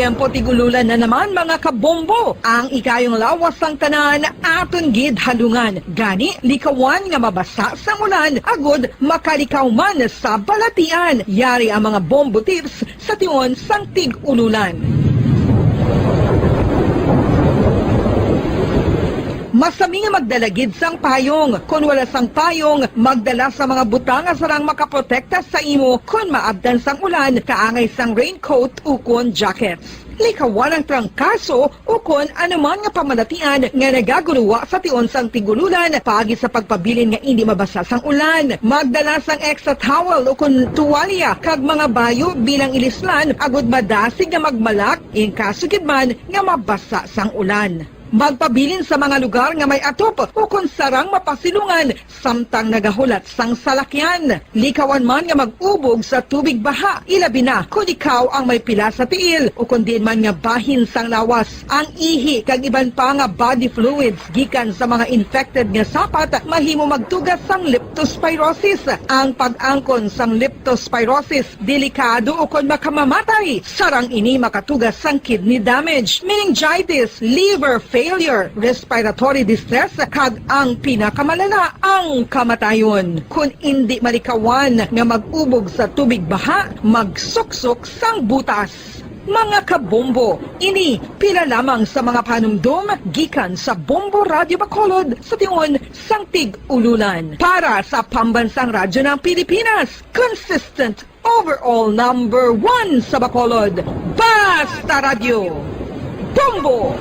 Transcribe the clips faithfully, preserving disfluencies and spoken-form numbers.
Ang putig ululan na naman, mga kabombo. Ang ikayong lawas sang tanan aton gid halungan. Gani, likawan nga mabasa sang ulan agud makalikaw man sa balatian. Yari ang mga bombo tips sa tion sang tig-ululan. Masami nga magdala gid sang payong. Kon wala sang payong, magdala sa mga butang nga sarang makaprotekta sa imo kon maabtan sang ulan, kaangay sang raincoat ukon jackets. Likawan ang trangkaso ukon anuman nga pamalatian nga nagaguruwa sa tion sang tig-ululan, paagi sa pagpabilin nga indi mabasa sang ulan. Magdala sang extra towel ukon tuwalya kag mga bayo bilang ilislan agud madasig nga magmalak in kaso gid man nga mabasa sang ulan. Magpabilin sa mga lugar nga may atop ukon sarang mapasilungan samtang nagahulat sang salakyan. Likawan man nga mag-ubog sa tubig baha, ilabi na kon ikaw ang may pila sa tiil ukon diin man nga bahin sang lawas. Ang ihi kag iban pa nga body fluids gikan sa mga infected nga sapat mahimo magtuga sang leptospirosis. Ang pag-angkon sang leptospirosis delikado ukon makamamatay. Sarang ini makatuga sang kidney damage, meningitis, liver failure, respiratory distress, kag ang pinakamalala, ang kamatayon. Kon indi malikawan nga mag-ubog sa tubig baha, magsuksok sang butas. Mga kabombo, ini pila lamang sa mga panumdom gikan sa Bombo Radyo Bacolod sa tion sang tig-ululan. Para sa Pambansang Radyo ng Pilipinas, consistent overall number one sa Bacolod. Basta Radyo, Bombo!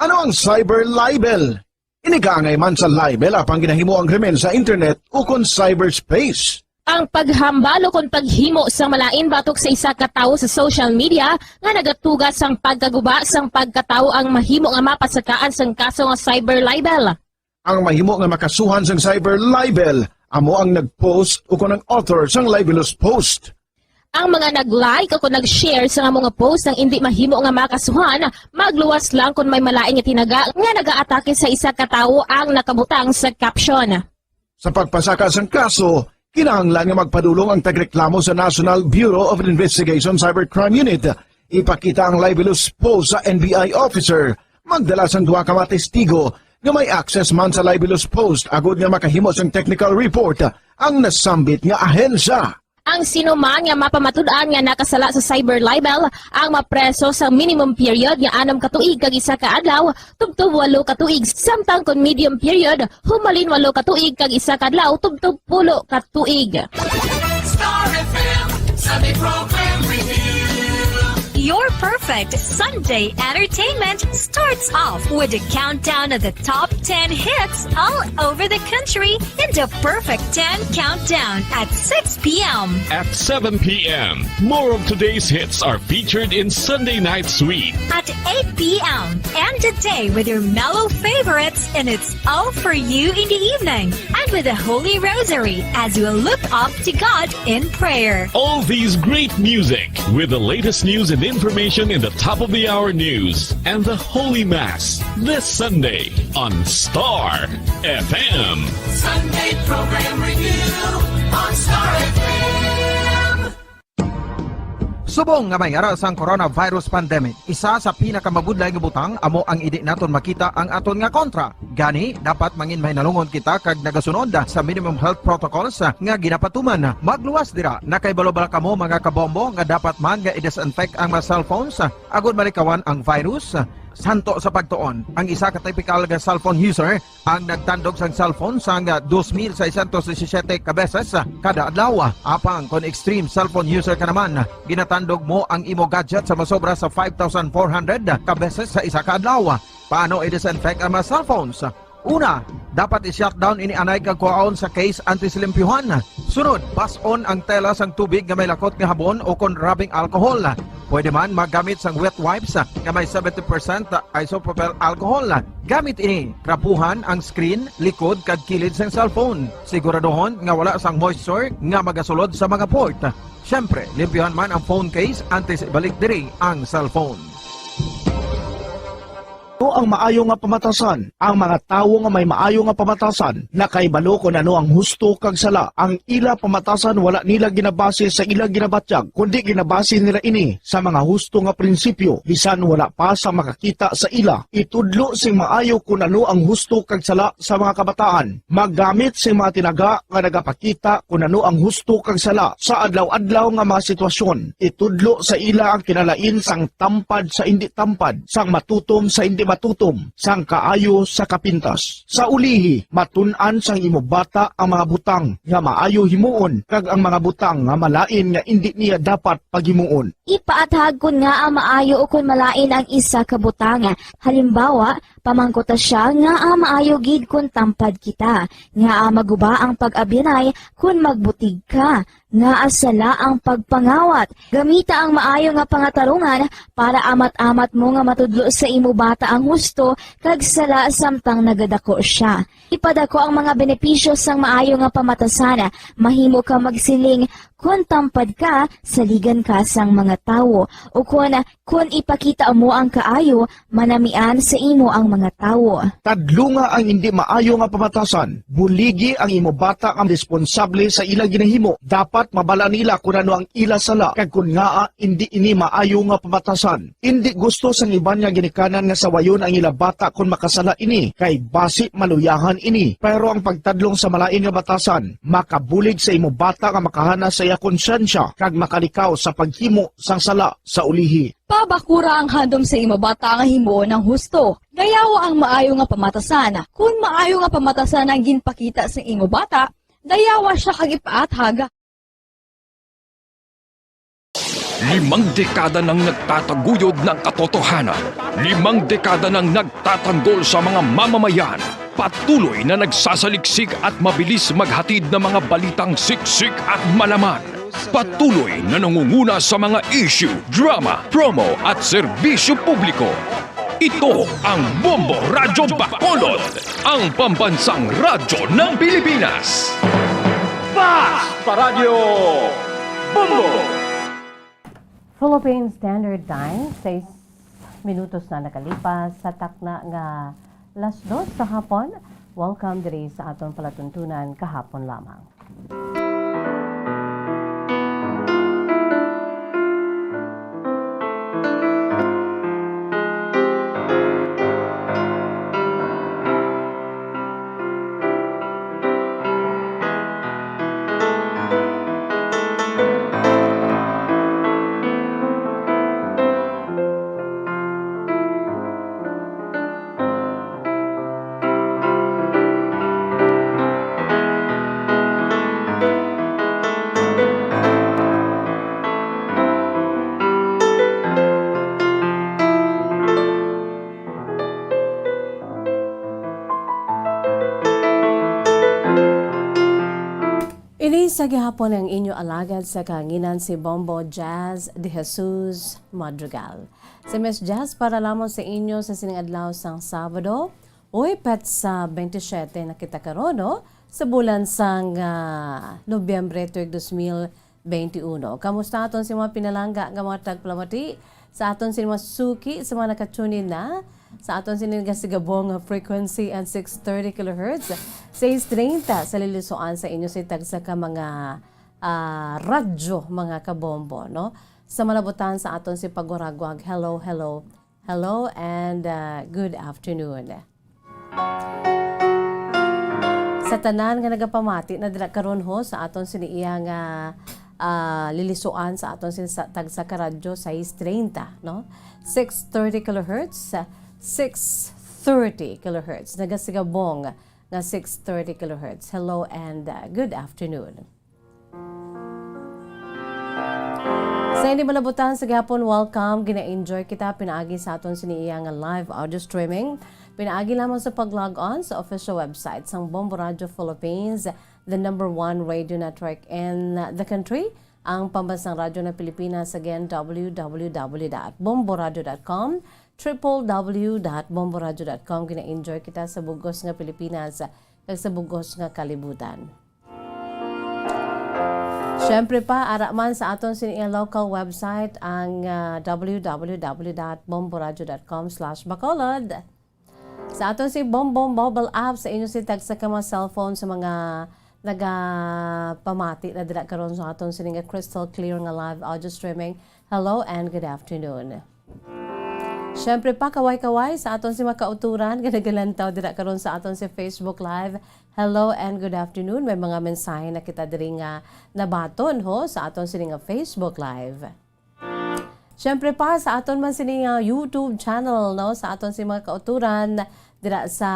Ano ang cyber libel? Ini kaangay man sa libel apang ginahimo ang krimen sa internet ukon cyberspace. Ang paghambal ukon paghimo sang malain batok sa isa ka tawo sa social media nga nagatuga sang pagkaguba sang pagkatawo ang mahimo nga mapasakaan sang kaso nga cyber libel. Ang mahimo nga makasuhan sang cyber libel amo ang nag-post ukon ang author sang libelous post. Ang mga nag-like o kon nag-share sang amo nga post ang indi mahimo nga makasuhan, magluwas lang kon may malain nga tinaga nga nagaatake sa isa ka tawo ang nakabutang sa caption. Sa pagpasaka sang kaso, kinahanglan nga magpadulong ang tagreklamo sa National Bureau of Investigation Cybercrime Unit. Ipakita ang libelous post sa N B I officer, magdala sang duha ka mga testigo nga may access man sa libelous post agud nga makahimo sang technical report ang nasambit nga ahensya. Ang sino man nga mapamatud-an nga nakasala sa cyber libel ang mapreso sa minimum period nga anom ka tuig kag isa ka adlaw tubtob walo ka tuig, samtang kon medium period, humalin walo ka tuig kag isa ka adlaw tubtob pulo ka tuig. Star F M Sunday Program Review. Your perfect Sunday entertainment starts off with a countdown of the top ten hits all over the country in the Perfect ten Countdown at six p m. At seven p m, more of today's hits are featured in Sunday Night Sweet. At eight p m, end the day with your mellow favorites, and it's all for you in the evening and with the Holy Rosary as we look up to God in prayer. All these great music with the latest news and information in the top of the hour news and the Holy Mass this Sunday on Star F M. Sunday Program Review on Star F M. Subong nga may ara sang coronavirus pandemic, isa sa pinakamabudlay nga butang amo ang indi naton makita ang aton nga kontra. Gani, dapat mangin mahinalungon kita kag nagasunod sa minimum health protocols nga ginapatuman. Magluwas dira. Nakahibalo bala kamo, mga kabombo, nga dapat man nga i-disinfect ang mga cellphones agud malikawan ang virus? Santo sa pagtuon, ang isa ka typical nga cellphone user ang nagtandog sang cellphone sang dos mil seiscientos disisiyete ka beses kada adlaw. Apang kon extreme cellphone user ka naman, ginatandog mo ang imo gadget sa masobra sa five thousand four hundred ka beses sa isa ka adlaw. Paano i-disinfect ang mga cellphones? Una, dapat i-shutdown ini anay kag kuhaon sa case antes limpyuhan. Sunod, bas-on ang tela sang tubig nga may lakot nga habon o kon rubbing alcohol. Pwede man maggamit sang wet wipes nga may seventy percent isopropyl alcohol. Gamit ini, trapuhan ang screen, likod kag kilid sang cellphone. Siguraduhon nga wala sang moisture nga magasulod sa mga port. Siyempre, limpyuhan man ang phone case antes ibalik diri ang cellphone. Ang maayo nga pamatasan. Ang mga tawo nga may maayo nga pamatasan nakahibalo kon ano ang husto kag sala. Ang ila pamatasan wala nila ginabase sa ila ginabatyag, kundi ginabase nila ini sa mga husto nga prinsipyo, bisan wala pa sa makakita sa ila. Itudlo sing maayo kon ano ang husto kag sala sa mga kabataan. Maggamit sing mga tinaga nga nagapakita kon ano ang husto kag sala sa adlaw-adlaw nga mga sitwasyon. Itudlo sa ila ang kinalain sang tampad sa indi tampad, sang matutom sa indi matutom, sang kaayo sa kapintas. Sa ulihi, matun-an sang imo bata ang mga butang nga maayo himuon kag ang mga butang nga malain nga indi niya dapat paghimuon. Ipaathag kon ngaa maayo ukon malain ang isa ka butang. Halimbawa, pamangkuta sia ngaa maayo gid kon tampad kita, ngaa maguba ang pag-abyanay kon magbutig ka, ngaa sala ang pagpangawat. Gamita ang maayo nga pangatarungan para amat-amat mo nga matudlo sa imo bata ang husto kag sala samtang nagadako sia. Ipadako ang mga benepisyo sang maayo nga pamatasan. Mahimo ka magsiling, "Kon tampad ka, saligan ka sang mga tawo," ukon, "Kon ipakita mo ang kaayo, manamian sa imo ang mga tawo." Tadlunga ang indi maayo nga pamatasan. Buligi ang imo bata nga responsable sa ila ginahimo. Dapat mabala nila kon ano ang ila sala kag kon ngaa indi ini maayo nga pamatasan. Indi gusto sang iban nga ginikanan nga sawayon ang ila bata kon makasala ini, kay basi maluyahan ini. Pero ang pagtadlong sa malain nga batasan makabulig sa imo bata nga makahana sa iya konsyensya kag makalikaw sa paghimo sang sala sa ulihi. Pabakura ang handom sa imo bata nga himuon ang husto. Dayawa ang maayo nga pamatasan. Kon maayo nga pamatasan ang ginpakita sa imo bata, dayawa sia kag ipaathag. Limang dekada nang nagtataguyod ng katotohanan. Limang dekada nang nagtatanggol sa mga mamamayan. Patuloy na nagsasaliksik at mabilis maghatid ng mga balitang siksik at malaman. Patuloy na nangunguna sa mga issue, drama, promo at serbisyo publiko. Ito ang Bombo Radyo Bacolod, ang pambansang radyo ng Pilipinas. Fast Paradyo Bombo! Philippine Standard Time, sais minutos na nakalipas sa takna nga las dos sa hapon. Welcome diri sa aton palatuntunan kahapon lamang. Ini sa gihapon ang inyo alagad sa kahanginan, si Bombo Jazz De Jesus Madrigal. Si Miss Jazz para lamang sa inyo sa sining adlaw sang Sabado. Uy, petsa twenty-seven na kita karon, no? Sa bulan sang, ah, Nobyembre, tuig dos mil twenty-one. Kamusta aton si mga pinalangga nga mga tagpalamati? Sa aton si mga suki, sa mga nakatune in na, sa aton si nagasigabong nga frequency and six thirty kilohertz, sais treinta sa lilisuan sa inyo si tagsa ka mga, ah, radyo, mga kabombo, no? Sa malabutan sa aton si pagwaragwag, hello, hello, hello, and, ah, good afternoon. Sa tanan nga nagapamati na dira karon ho sa aton sini iya nga, ah, lilisuan sa aton sini sa tagsa ka radyo, sais treinta, no? Six thirty kilohertz, six thirty kilohertz. Nagasigabong nga six thirty kilohertz. Hello and, ah, good afternoon. Sa hindi malabutan sa gihapon, welcome. Gina-enjoy kita pinaagi sa aton sini iya nga live audio streaming. Pinaagi lamang sa pag-log on sa official website sang Bombo Radio Philippines, the number one radio network in the country, ang pambansang radyo ng Pilipinas. Again, w w w dot bomboradio dot com, triple w dot bomboradio dot com. Gina-enjoy kita sa bugos nga Pilipinas kag sa bugos nga kalibutan. Siyempre pa, ara man sa aton sini nga local website, ang, ah, w w w dot bomboradio dot com slash bacolod. Sa aton si Bombo Mobile App, sa inyo si tagsa ka mga cellphone, sa mga nagapamati na dira karon sa aton sini nga crystal clear nga live audio streaming. Hello and good afternoon. Siyempre pa, kaway-kaway sa aton si mga kauturan nga nagalantaw dira karon sa aton si Facebook Live. Hello and good afternoon. May mga mensahe na kita diri nga nabaton ho sa aton sini nga Facebook Live. Siyempre pa, sa aton man sini nga YouTube channel, no, sa aton si mga kauturan dira sa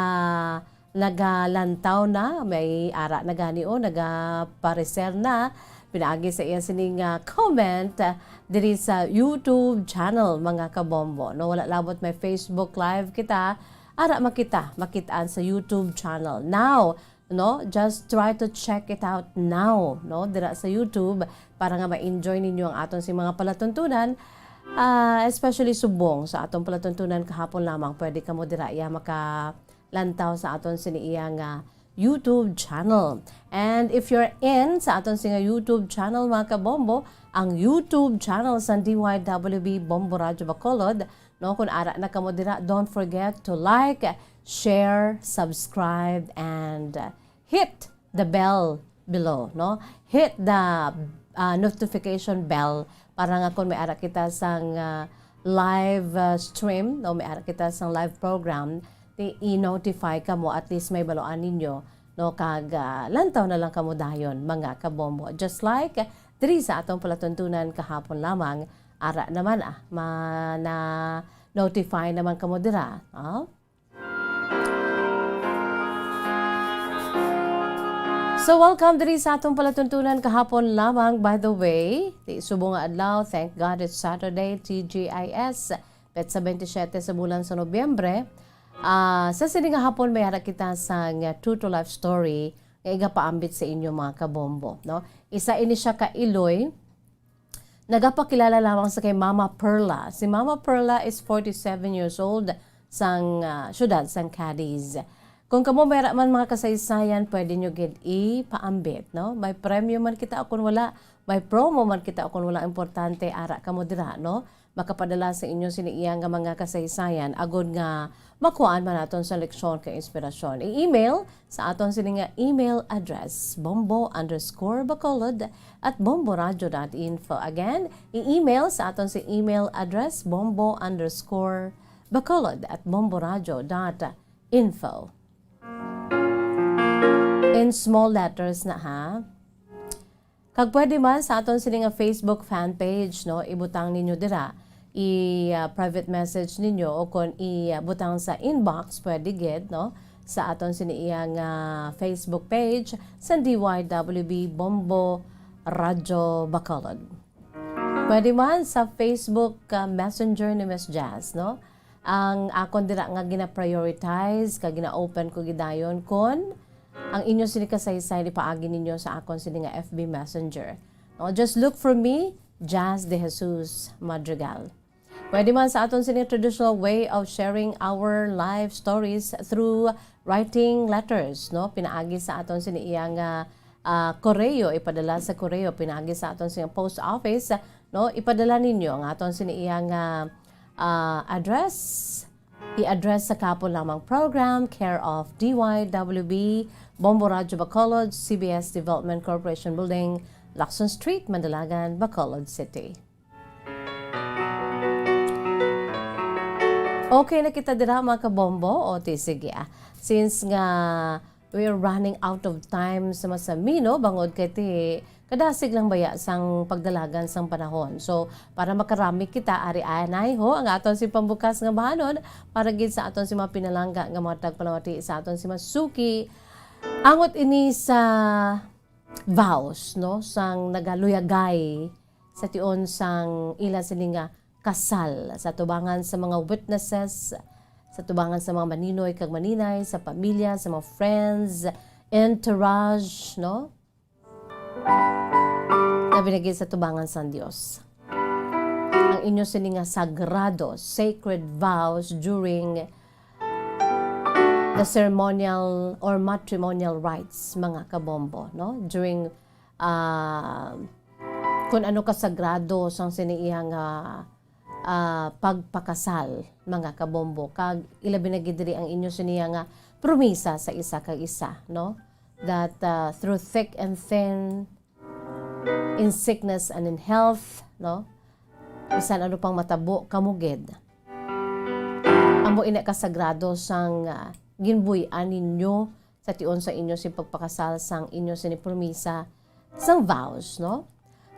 nagalantaw na, may ara na gani o nagapareser na pinaagi sa iya sini nga comment, ah, diri sa YouTube channel, mga kabombo, no? Wala labot may Facebook Live kita, ara makita, makitaan sa YouTube channel. Now, no, just try to check it out now, no, dira sa YouTube para nga ma-enjoy ninyo ang aton si mga palatuntunan, ah, especially subong sa atong palatuntunan kahapon lamang. Pwede kamo dira iya makalantaw sa aton sini iya nga YouTube channel. And if you're in sa aton sini nga YouTube channel, mga kabombo, ang YouTube channel sa D Y W B Bombo Radyo Bacolod, no, kung ara na kamo dira, don't forget to like, share, subscribe, and, uh, hit the bell below, no? Hit the, uh, notification bell para nga kung may ara kita sang, uh, live, uh, stream, no, may ara kita sang live program, di i-notify kamo, at least may baloan ninyo, no, kag, uh, lantaw na lang kamo dayon, mga kabombo. Just like diri sa atong palatuntunan kahapon lamang, ara naman, ah, ma-, na-notify naman kamo dira, no? So, welcome diri sa atong palatuntunan kahapon lamang. By the way, di subong nga adlaw, thank God it's Saturday, T G I S, petsa twenty-seven sa bulan sa Nobyembre. Ah, sa sini nga hapon, may ara kita sang true to life story nga igapaambit sa inyo, mga kabombo, no? Isa ini siya ka iloy, nagapakilala lamang sa kay Mama Perla. Si Mama Perla is forty-seven years old, sang, ah, siyudad sang Cadiz. Kung kamo may ra man mga kasaysayan, pwede nyo gid ipaambit, no? May premyo man kita o kung wala, may promo man kita o kung wala, importante ara kamo dira, no? Makapadala sa inyo sini iya nga mga kasaysayan, agod nga makuhaan man naton sa leksyon kay inspirasyon. I-email sa aton sini nga email address, bombo underscore bacolod at bomboradio dot info. Again, i-email sa aton si email address, bombo underscore bacolod at bomboradio dot info. In small letters na, ha. Kag pwede man sa aton sini nga Facebook fan page, no, ibutang ninyo dira, i, ah, private message ninyo, o kon i, ah, butang sa inbox, pwede gid, no, sa aton sini iya nga Facebook page sa D Y W B Bombo Radyo Bacolod. Pwede man sa Facebook, ah, Messenger ni Miss Jazz, no? Ang akon dira nga gina-prioritize kag gina-open ko gidayon kon ang inyo sini kasaysay ipaagi ninyo sa akon sini nga F B Messenger. No, just look for me, Jazz De Jesus Madrigal. Pwede man sa aton sini traditional way of sharing our life stories through writing letters, no? Pinaagi sa aton sini iya nga, ah, koreo, ipadala sa koreo, pinaagi sa aton sini post office, no? Ipadala ninyo ang aton sini iya nga, ah, address. I-address sa Kapo Lamang Program, care of D Y W B, Bombo Radyo Bacolod, C B S Development Corporation Building, Lacson Street, Mandalagan, Bacolod City. Okay na kita dira, mga kabombo? O, ti, sige, ah. Since nga we are running out of time sa masamino, bangod kay ti kadasig lang baya sang pagdalagan sang panahon. So, para makarami kita, ari anay ho ang aton si pambukas nga bahanon para gid sa aton si mga pinalangga nga mga tagpalamati sa aton si masuki. Angot ini sa vows, no, sang nagaluyagay sa tion sang ila sini nga kasal, sa tubangan sa mga witnesses, sa tubangan sa mga maninoy kag maninay, sa pamilya, sa mga friends, entourage, no? Labi na gid sa tubangan sang Dios. Ang inyo sini nga sagrado, sacred vows during the ceremonial or matrimonial rites, mga kabombo, no? During, ah, kung ano ka sagrado sang sini iya nga, ah, pagpakasal, mga kabombo. Kag ilabi na gid diri ang inyo siniya nga promisa sa isa kag isa, no? That, ah, through thick and thin, in sickness and in health, no? Bisan ano pang matabo, kamo gid. Amo ina ka sagrado sang, ah, ginbuy-an ninyo sa tion sa inyo sing pagpakasal, sang inyo sini promisa, sang vows, no?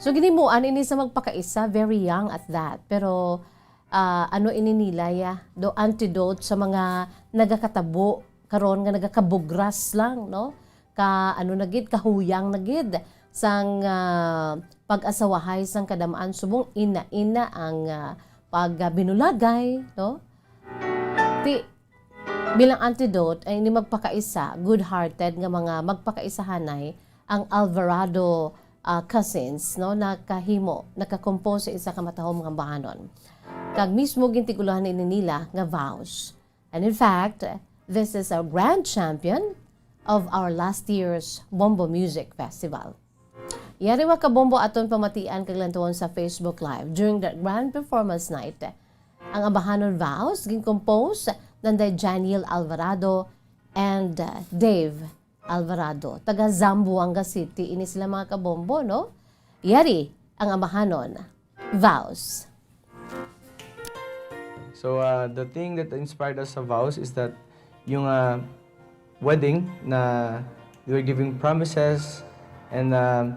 So, ginhimuan ini sa magpakaisa, very young at that. Pero, ah, ano ini nila, ya? Do antidote sa mga nagakatabo karon nga nagakabugras lang, no? Ka, ano na gid, kahuyang na gid sang, ah, pag-asawahay sang kadamaan subong ina-ina ang, ah, pagbinulagay, no? Ti, bilang antidote, ay ini magpakaisa, good-hearted nga mga magpakaisahanay ang Alvarado, ah, cousins, no, nakahimo, nakakompose sa isa ka matahom nga ambahanon. Kag mismo gintigulohan ini nila nga vows. And in fact, this is a grand champion of our last year's Bombo Music Festival. Yari, mga kabombo, aton pamatian kag lantuon sa Facebook Live during the grand performance night. Ang ambahanon vows gincompose nanday Janiel Alvarado and, uh, Dave Alvarado. Taga Zamboanga City ini sila, mga kabombo, no? Yari ang ambahanon vows. So, uh, the thing that inspired us sa vows is that yung, uh, wedding na we were giving promises and, uh,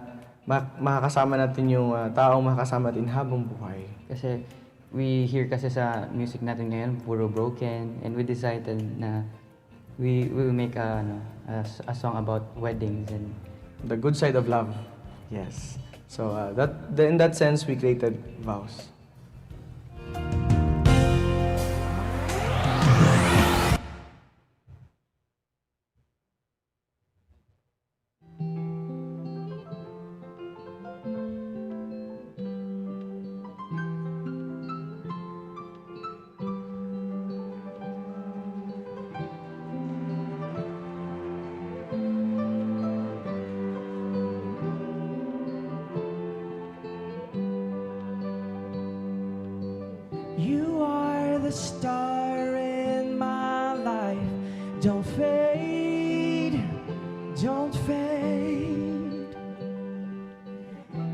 ma- makakasama natin yung, uh, taong makakasama natin habang buhay. Kasi we hear kasi sa music natin ngayon, puro broken, and we decided na we will make a, ano, a, s- a song about weddings and The good side of love. Yes. So, uh, that the, in that sense, we created vows. You are the star in my life. Don't fade, don't fade.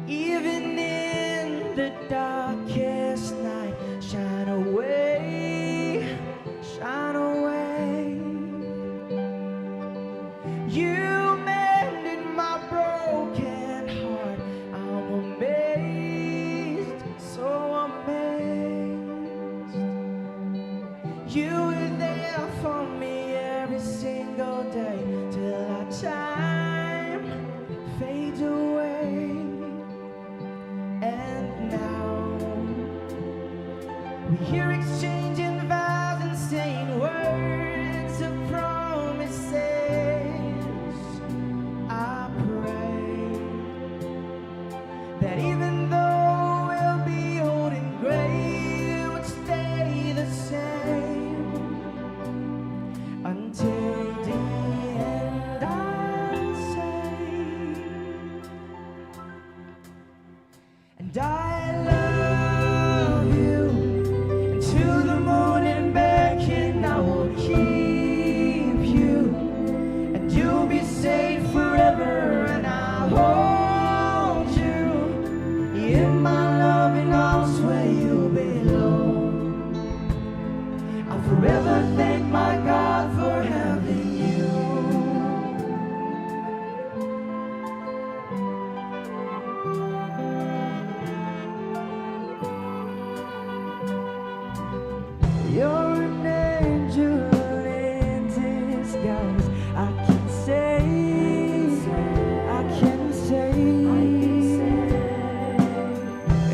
Even in the darkest night, shine away, shine away. You mended my broken heart. I'm amazed, so amazed. You were there for me every single day till our time fades away. And now we hear exchanging vows and saying words of promises. I pray that even though we'll be old and gray, we'll stay the same until the end I say. And I love you, and to the moon and back, and I will keep you, and you'll be safe forever, and I'll hold you in my loving arms where you belong. I'll forever thank my God for having you. You're an angel in disguise. I can say, I can say.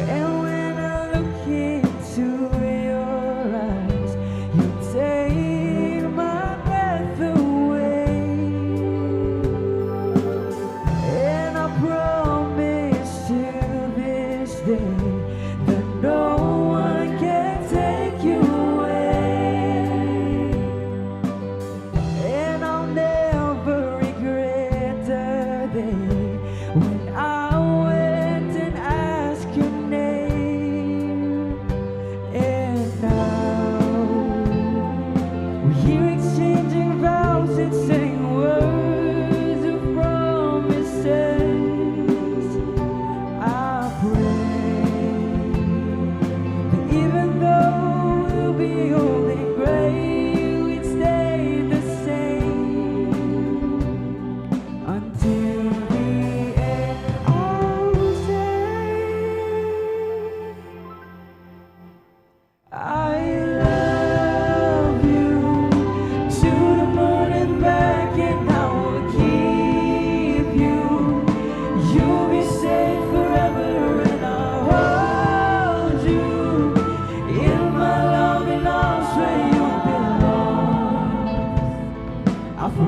And when I look into your eyes, you take my breath away. And I promise to this day that no one can take you away.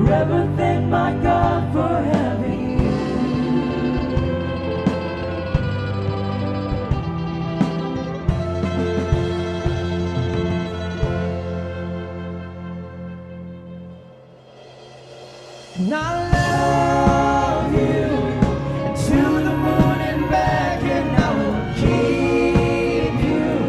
Forever thank my God for having you. And I love you to the moon and back, and I will keep you.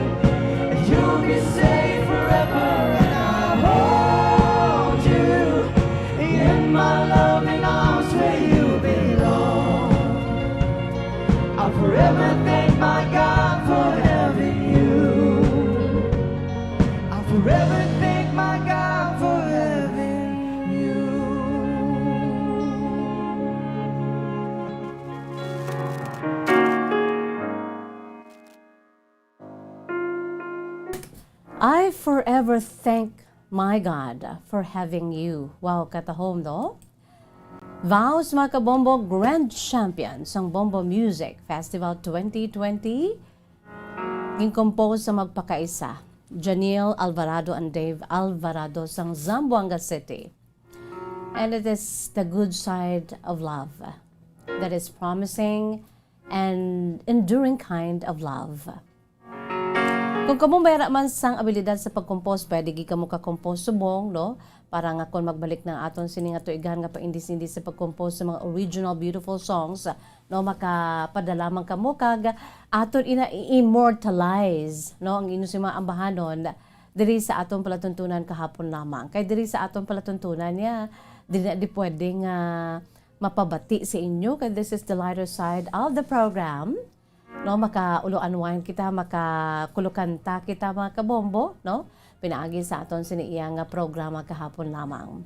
You'll be safe forever, and I'll hold you in my loving arms where you belong. I'll forever thank my God for having you. I'll forever thank my God for having you. I forever thank my God for having you. Wow, katahom, no? Vows, mga kabombo, grand champion sang Bombo Music Festival twenty twenty. Gin-compose sa magpakaisa, Janiel Alvarado and Dave Alvarado sang Zamboanga City. And it is the good side of love that is promising and enduring kind of love. Kung kamo may ara man sang abilidad sa pag-compose, pwede gid kamo ka-compose subong, no? Para nga kung magbalik na aton sini nga tuigan nga paindis-indis sa pag-compose sa mga original beautiful songs, no, makapadala man kamo kag aton ina i-immortalize, no, ang inyo si mga ambahanon diri sa aton palatuntunan kahapon lamang. Kay diri sa aton palatuntunan niya, di na di pwede nga mapabati sa inyo, kay this is the lighter side of the program. No, makaulo-unwind kita, makakulokanta kita, mga kabombo, no? Pinaagi sa aton sini iya nga programa kahapon lamang.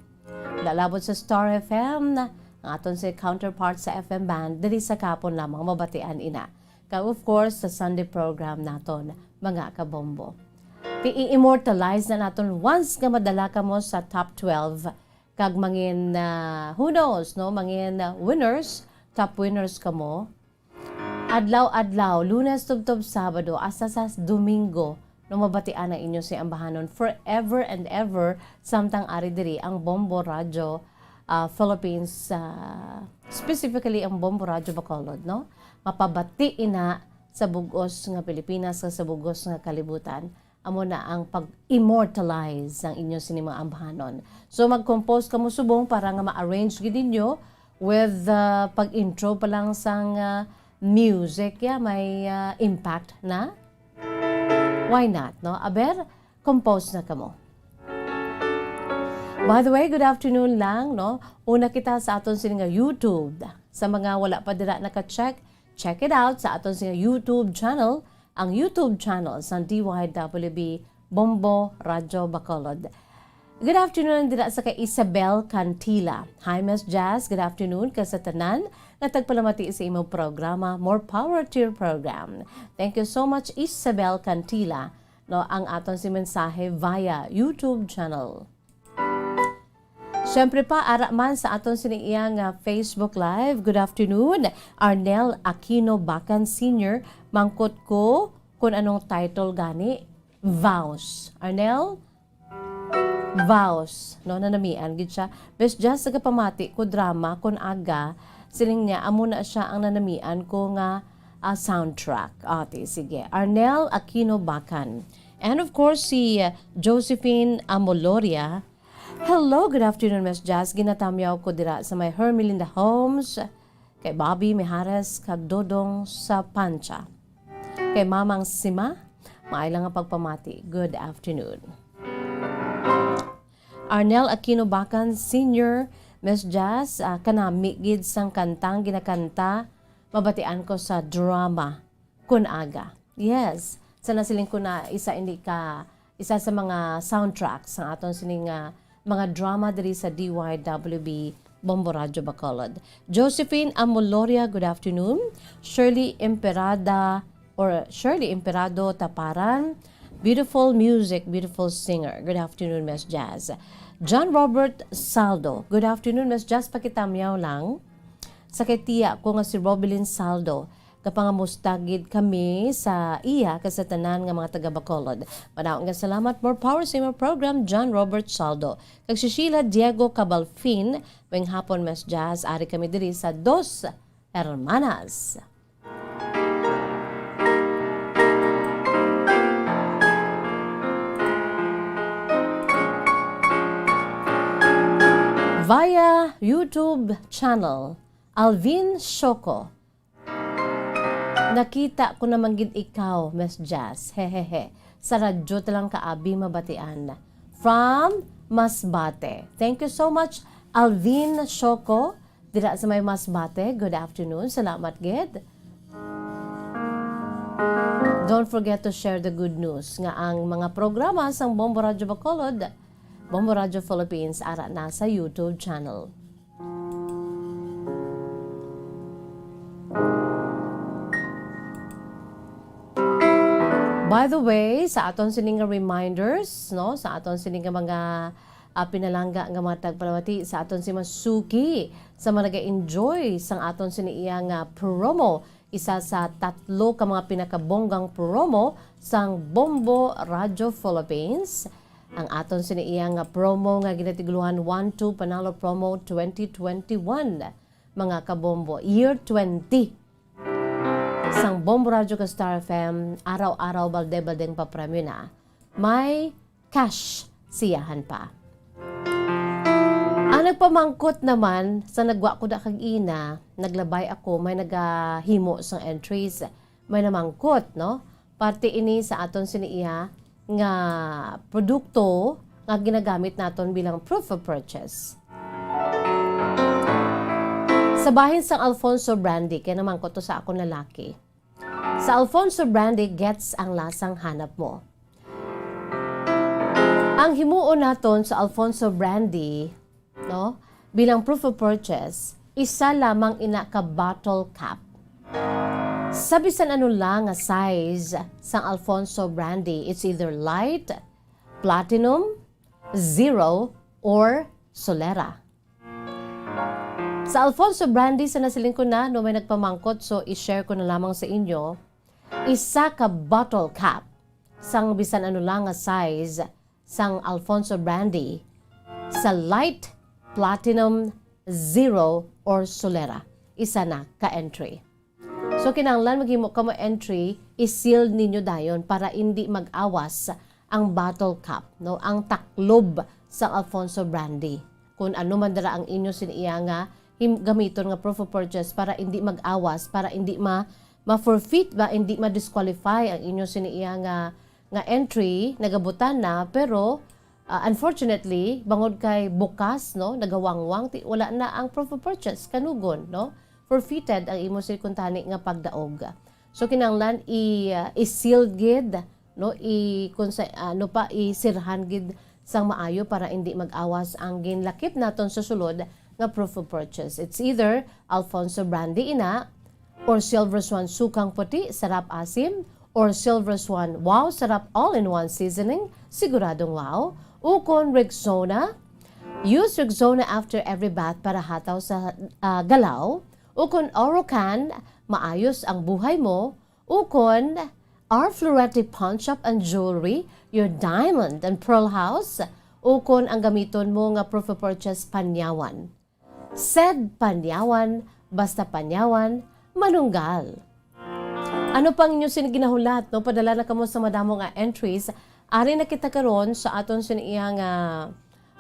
Lalabot sa Star F M, ang aton si counterpart sa F M band, diri sa kahapon lamang mabatian ina. Kag of course, sa Sunday program naton, mga kabombo. I-immortalize na naton once nga madala kamo sa top twelve, kag mangin, ah, who knows, no? Mangin, ah, winners, top winners kamo. Adlaw-adlaw, Lunes tubtob Sabado, hasta sa Domingo, no, mabatian ang inyo si ambahanon forever and ever, samtang ari diri ang Bombo Radyo, ah, Philippines, ah, specifically ang Bombo Radyo Bacolod, no? Mapabati ina sa bug-os nga Pilipinas, sa, sa bug-os nga kalibutan. Amo na ang pag-immortalize sang inyo sini mga ambahanon. So, mag-compose kamo subong para nga ma-arrange gid ninyo with, uh, pag-intro pa lang sang, uh, music, yeah, may, uh, impact na. Why not, no? Aber, compose na kamo. By the way, good afternoon lang, no? Una kita sa aton sini nga YouTube. Sa mga wala pa dira naka-check, check it out sa aton sini nga YouTube channel, ang YouTube channel sang D Y W B Bombo Radyo Bacolod. Good afternoon dira sa kay Isabel Cantila. Hi, Miss Jazz. Good afternoon ka sa tanan nga tagpalamati sa imong programa. More power to your program. Thank you so much, Isabel Cantila. No, ang aton si mensahe via YouTube channel. Siyempre pa, ara man sa aton sini iya nga Facebook Live. Good afternoon, Arnel Aquino Bacan Senior. Mangkot ko kung anong title gani. Vows. Arnel? Vows. No, nanamian gid siya. Bes Jazz, nagapamati ko drama kun aga. Siling niya, amo na siya ang nanamian ko nga, ah, soundtrack. Ate, sige. Arnel Aquino Bacan. And of course, si, ah, Josephine Amoloria. Hello, good afternoon, Miss Jazz. Ginatamyaw ko dira sa may Hermelinda Homes. Kay Bobby Mijares kag Dodong sa Pancha. Kay Mamang Sima, maay lang nga pagpamati. Good afternoon. Arnel Aquino Bacan Senior, Miss Jazz, ah, kanami gid sang kantang ginakanta, mabatian ko sa drama. Kun aga. Yes. Sa nasiling ko na isa ini ka, isa sa mga soundtrack sa aton sining, ah, mga drama diri sa D Y W B Bombo Radyo Bacolod. Josephine Amoloria, good afternoon. Shirley Imperada or Shirley Imperado Taparan, beautiful music, beautiful singer. Good afternoon, Miss Jazz. John Robert Saldo, good afternoon, Miss Jazz. Pakitamyaw lang sa kay tiya ko nga si Robilin Saldo. Gapangamusta gid kami sa iya kag sa tanan nga mga taga Bacolod. Madaog nga salamat. More power sa imong program, John Robert Saldo. Kag si Sheila Diego Cabalfin, maayong hapon, Miss Jazz. Ari kami diri sa Dos Hermanas. Via YouTube channel, Alvin Shoko. Nakita ko naman gid ikaw, Miss Jazz. Hehehe. Sa radyo ta lang ka abi mabatian. From Masbate. Thank you so much, Alvin Shoko. Dira sa may Masbate, good afternoon. Salamat gid. Don't forget to share the good news nga ang mga programa sang Bombo Radyo Bacolod, Bombo Radyo Philippines, ara na sa YouTube channel. By the way, sa aton sini nga reminders, no, sa aton sini nga mga, ah, pinalangga nga mga tagpalamati, sa aton si Masuki, sa mga nag-enjoy sang aton sini iya nga promo, isa sa tatlo ka mga pinakabonggang promo sang Bombo Radyo Philippines. Ang aton sini iya nga promo nga ginatiguluhan One Two Panalo Promo twenty twenty-one, mga kabombo, year twenty. Sang Bombo Radyo kag Star F M, araw-araw balde-baldeng papremyo na. May cash siyahan pa. Ang nagpamangkot naman, sa nagwa ko da kag ina, naglabay ako, may nagahimo sang entries, may namangkot, no? Parte ini sa aton sini iya nga produkto nga ginagamit naton bilang proof of purchase. Sa bahin sang Alfonso Brandy, kay namangkot to sa akon lalaki. Sa Alfonso Brandy, gets ang lasang hanap mo. Ang himuon naton sa Alfonso Brandy, no, bilang proof of purchase, isa lamang ina ka bottle cap. Sa bisan ano lang nga size sang Alfonso Brandy, it's either light, platinum, zero, or solera. Sa Alfonso Brandy, sa nasiling ko na, no, may nagpamangkot, so i-share ko na lamang sa inyo. Isa ka bottle cap sang bisan ano lang nga size sang Alfonso Brandy sa light, platinum, zero, or solera. Isa na ka entry. So, kinahanglan maghimo kamo entry, i-sealed ninyo dayon para indi mag-awas ang bottle cap, no? Ang taklob sang Alfonso Brandy. Kung ano man dira ang inyo sini iya nga him-, gamiton nga proof of purchase para indi mag-awas, para indi ma-, ma-forfeit ba, indi ma-disqualify ang inyo sini iya nga, nga entry, nagabutan na, pero, ah, unfortunately, bangod kay bukas, no, nagawangwang, ti-, wala na ang proof of purchase, kanugon, no? Forfeited ang imo sini kuntani nga pagdaog. So, kinahanglan i-, ah, i-sealed gid, no? I-, kung sa, ano pa, isirhan gid sang maayo para indi mag-awas ang ginlakip naton sa sulod nga proof of purchase. It's either Alfonso Brandy ina, or Silver Swan Sukang Puti, Sarap Asim, or Silver Swan Wow Sarap All-in-One Seasoning, Siguradong Wow, ukon Rexona. Use Rexona after every bath para hataw sa, ah, galaw, ukon Orocan, maayos ang buhay mo, ukon R Florete Pawn Shop and Jewelry, your diamond and pearl house, ukon ang gamiton mo nga proof of purchase, Panyawan. Said Panyawan, basta Panyawan, manunggal. Ano pang inyo sini ginahulat, no? Padala na kamo sa madamo nga entries. Ari na kita karon sa aton sini iya nga,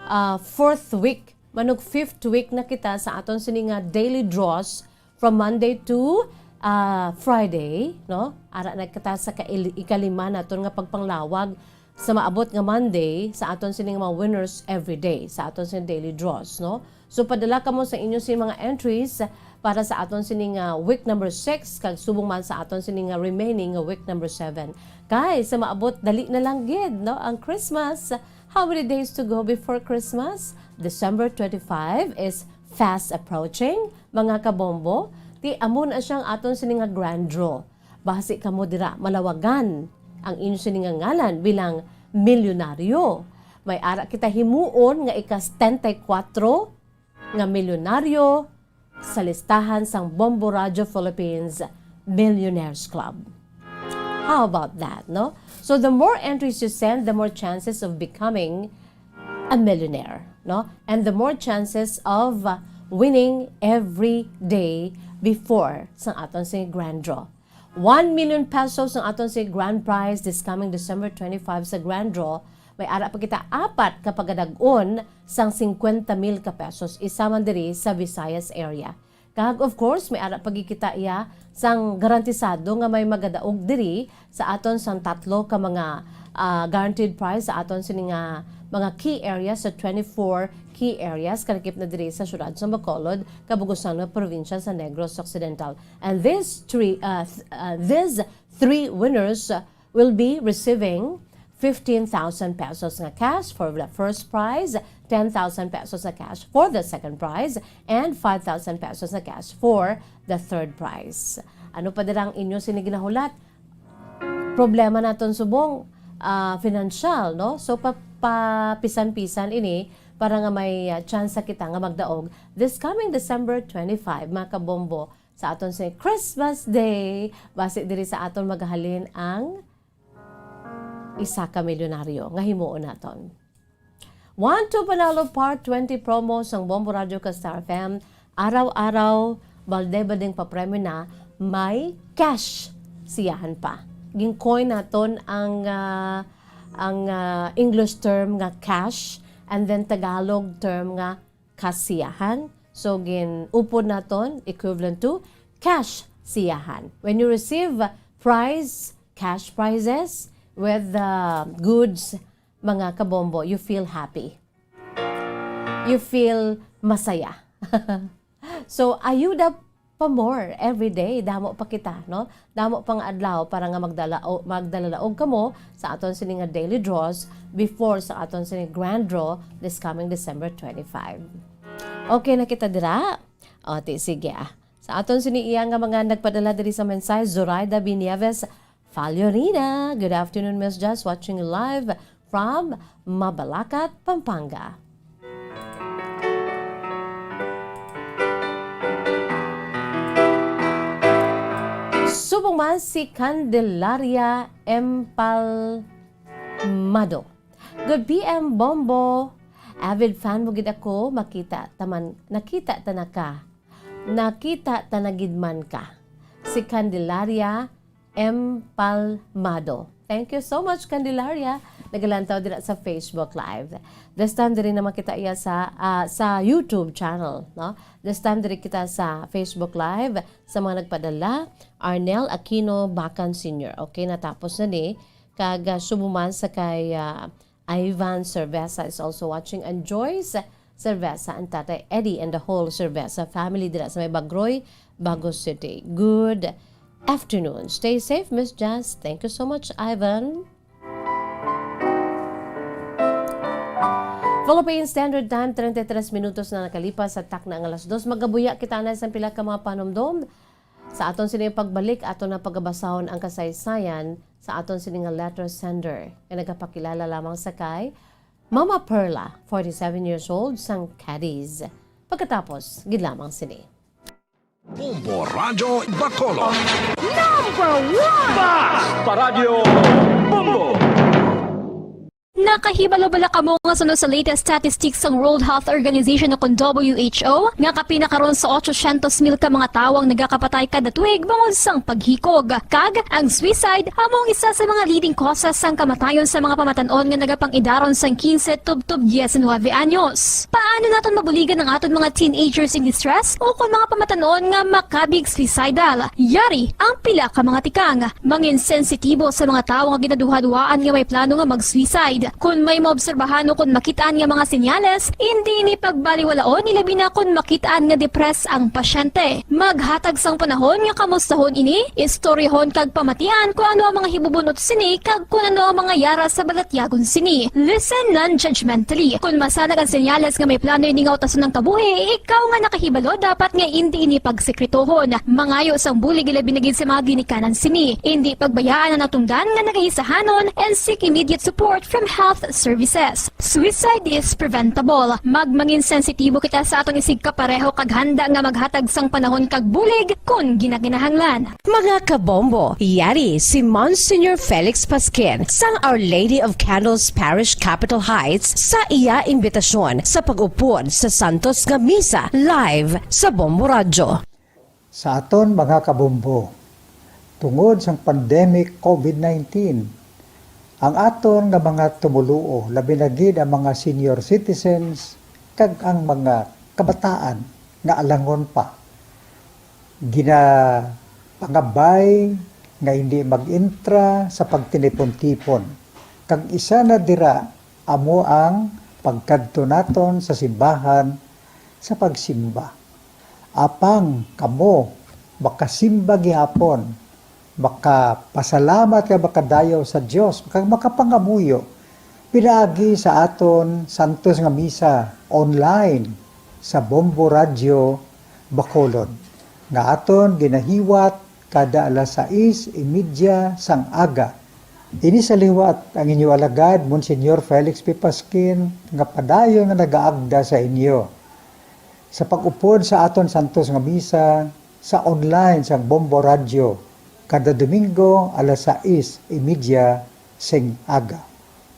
ah, fourth week, manog fifth week na kita sa aton sini nga daily draws from Monday to, ah, Friday, no? Ara na kita sa kail-, ikalima naton nga pagpanglawag sa maabot nga Monday sa aton sini nga mga winners every day sa aton sini daily draws, no? So, padala kamo sa inyo sini mga entries para sa aton sini nga week number six, kag subong man sa aton sini nga remaining nga week number seven. Kay sa maabot, dali na lang gid, no, ang Christmas. How many days to go before Christmas? December twenty-five is fast approaching, mga kabombo. Ti amo na siya ang aton sini nga grand draw. Basi kamo dira malawagan ang inyo sini nga ngalan bilang milyonaryo. May ara kita himuon nga ika-setenta y kuwatro nga milyonaryo sa listahan sang Bombo Radyo Philippines Millionaires Club. How about that, no? So the more entries you send, the more chances of becoming a millionaire, no? And the more chances of uh, winning every day before sa aton si grand draw. One million pesos ang aton si grand prize this coming December twenty-five sa grand draw. May ara pa kita apat ka pagadag-on sang fifty mil ka pesos, isa man diri sa Visayas area. Kag of course, may ara pa gid kita iya sang garantisado nga may magadaog diri sa aton sang tatlo ka mga ah, guaranteed prize sa aton sini nga mga key areas, sa twenty-four key areas kalakip na diri sa siyudad sa Bacolod, kabugusan nga probinsya sa Negros Occidental. And these three, uh, th- uh, these three winners uh, will be receiving fifteen thousand pesos nga cash for the first prize, ten thousand pesos nga cash for the second prize, and five thousand pesos nga cash for the third prize. Ano pa dira ang inyo sini ginahulat? Problema naton subong ah, financial, no? So pa, papisan-pisan ini para nga may ah, tsansa kita nga magdaog this coming December twenty-five, mga kabombo, sa aton si Christmas Day, basi diri sa aton magahalin ang isa ka milyonaryo nga himuon naton. One to Panalo Part twenty promo sang Bombo Radio kag Star F M. Araw-araw, balde-baldeng papremyo na, may cash siyahan pa. Gin-coin naton ang ah, ang ah, English term nga cash and then Tagalog term nga kasiyahan. So gin-upod naton equivalent to cash siyahan. When you receive prize, cash prizes with the goods, mga kabombo, you feel happy. You feel masaya. So ayuda pa more every day, damo pa kita, no? Damo pa nga adlaw para nga magdala o magdalalaog kamo sa aton sini nga daily draws before sa aton sini grand draw this coming December twenty-five. Okay na kita dira? O, ti, sige ah. Sa aton sini iya nga mga nagpadala diri sa mensahe, Zoraida B. Nieves Fallorina. Good afternoon, Miss Jess. Watching you live from Mabalacat, Pampanga. Subong man si Candelaria Empalmado. Good P M, Bombo. Avid fan mo gid ako. Makita taman, nakita ta na ka. Nakita ta na gid man ka. Si Candelaria Empalmado. Thank you so much, Candelaria. Nagalantaw dira sa Facebook Live. This time diri naman kita iya sa ah, sa YouTube channel, no? This time diri kita sa Facebook Live sa mga nagpadala, Arnel Aquino Bacan Senior. Okay, natapos na ni. Kag ah, subo man sa kay ah, Ivan Cerveza is also watching, and Joyce Cerveza and Tatay Eddie and the whole Cerveza family dira sa may Bagroy, Bago City. Good afternoon. Stay safe, Miss Jess. Thank you so much, Ivan. Philippine Standard Time, treinta y tres minutos na nakalipas sa takna nga alas dos. Magabuya kita na sa pila ka mga panumdom. Sa aton sini pagbalik, aton na pagabasahon ang kasaysayan sa aton sini nga letter sender nga nagapakilala lamang sa kay Mama Perla, forty-seven years old, sang Cadiz. Pagkatapos gid lamang sini. Bombo Radyo Bacolod. Number one! Basta Radyo Bombo! Nakahibalo bala kamo nga suno sa latest statistics sang World Health Organization o kon W H O nga kapin na karon sa otsosyentos mil ka mga tawo ang nagakapatay kada tuig bangod sang paghikog, kag ang suicide amo ang isa sa mga leading causes sang kamatayon sa mga pamatan-on nga nagapang-idaron sang quince tubtob diecinuebe anyos. Paano naton mabuligan ang aton mga teenagers in distress o kon mga pamatan-on nga makabig suicidal? Yari ang pila ka mga tikang. Mangin sensitibo sa mga tawo nga ginaduhaduhaan nga may plano nga mag-suicide. Kon may maobserbahan o kon makit-an nga mga senyales, indi ini pagbaliwalaon, ilabi na kon makit-an nga depressed ang pasyente. Maghatag sang panahon nga kamustahon ini, istoryahon kag pamatian kon ano ang mga hibubun-ot sini kag kon ano ang mga yara sa balatyagon sini. Listen non-judgmentally. Kon masanag ang senyales nga may plano ini nga utason ang kabuhi, ikaw nga nakahibalo dapat nga indi ini pagsekretohon. Mangayo sang bulig ilabi na gid sa mga ginikanan sini. Indi pagbayaan ang natungdan nga nagahisahanon and seek immediate support from Health Services. Suicide is preventable. Magmangin sensitibo kita sa aton isigkapareho kag handa nga maghatag sang panahon kag bulig kon ginakinahanglan. Mga kabombo, yari si Monsignor Felix Pasquin sang Our Lady of Candles Parish, Capitol Heights, sa iya imbitasyon sa pag-upod sa santos nga misa live sa Bombo Radyo. Sa aton mga kabombo, tungod sang pandemic COVID nineteen, ang aton nga mga tumoluo, labi na gid ang mga senior citizens kag ang mga kabataan nga alangon pa, ginapangabay nga hindi mag-intra sa pagtinipon-tipon, kag isa na dira amo ang pagkadto naton sa simbahan sa pagsimba. Apang kamo makasimba gihapon, makapasalamat kag makadayaw sa Dios, kag makapangamuyo pinaagi sa aton santos nga misa online sa Bombo Radyo Bacolod, nga aton ginahiwat kada alas sais y media sang aga. Ini sa liwat ang inyo alagad, Monsignor Felix P. Pasquin, nga padayon nga nagaagda sa inyo sa pag-upod sa aton santos nga misa sa online sang Bombo Radyo kada Domingo alas sais y media sing aga.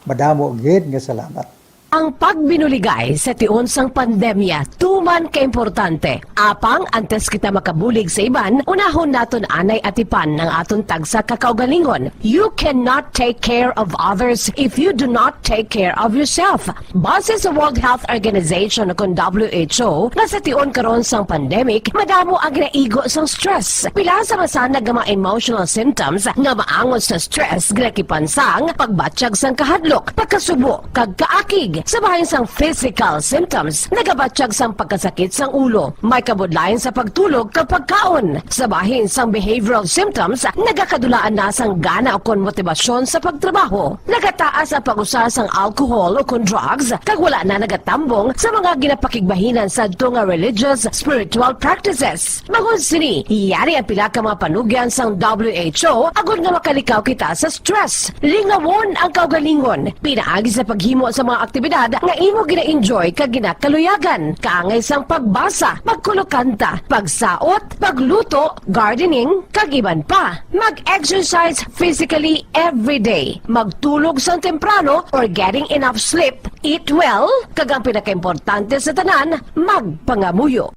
Madamo gid nga salamat. Ang pagbinuligay sa tion sang pandemya tuman kaimportante. Apang antes kita makabulig sa iban, unahon naton anay atipan ang aton tagsa ka kaugalingon. You cannot take care of others if you do not take care of yourself. Base sa World Health Organization, kon W H O, nga sa tion karon sang pandemic, madamo ang ginaigo sang stress. Pila sa masanag nga mga emotional symptoms nga maangot sa stress ginakipan sang pagbatyag sang kahadlok, pagkasubo, kag kaakig. Sa bahin sang physical symptoms, nagabatyag sang pagkasakit sang ulo, may kabudlayan sa pagtulog kag pagkaon. Sa bahin sang behavioral symptoms, nagakadulaan na sang gana ukon motibasyon sa pagtrabaho. Nagataas ang pag-usa sang alcohol ukon drugs, kag wala na nagatambong sa mga ginapakigbahinan sadto nga religious, spiritual practices. Bangod sini, yari ang pila ka mga panugyan sang W H O agod nga makalikaw kita sa stress. Lingawon ang kaugalingon. Pinaagi sa paghimo sa mga aktibidad nga imo gina-enjoy kag ginakaluyagan, kaangay sang pagbasa, pagkulokanta, pagsaot, pagluto, gardening, kag iban pa. Mag-exercise physically every day. Magtulog sang temprano or getting enough sleep. Eat well, kag ang pinakaimportante sa tanan, magpangamuyo.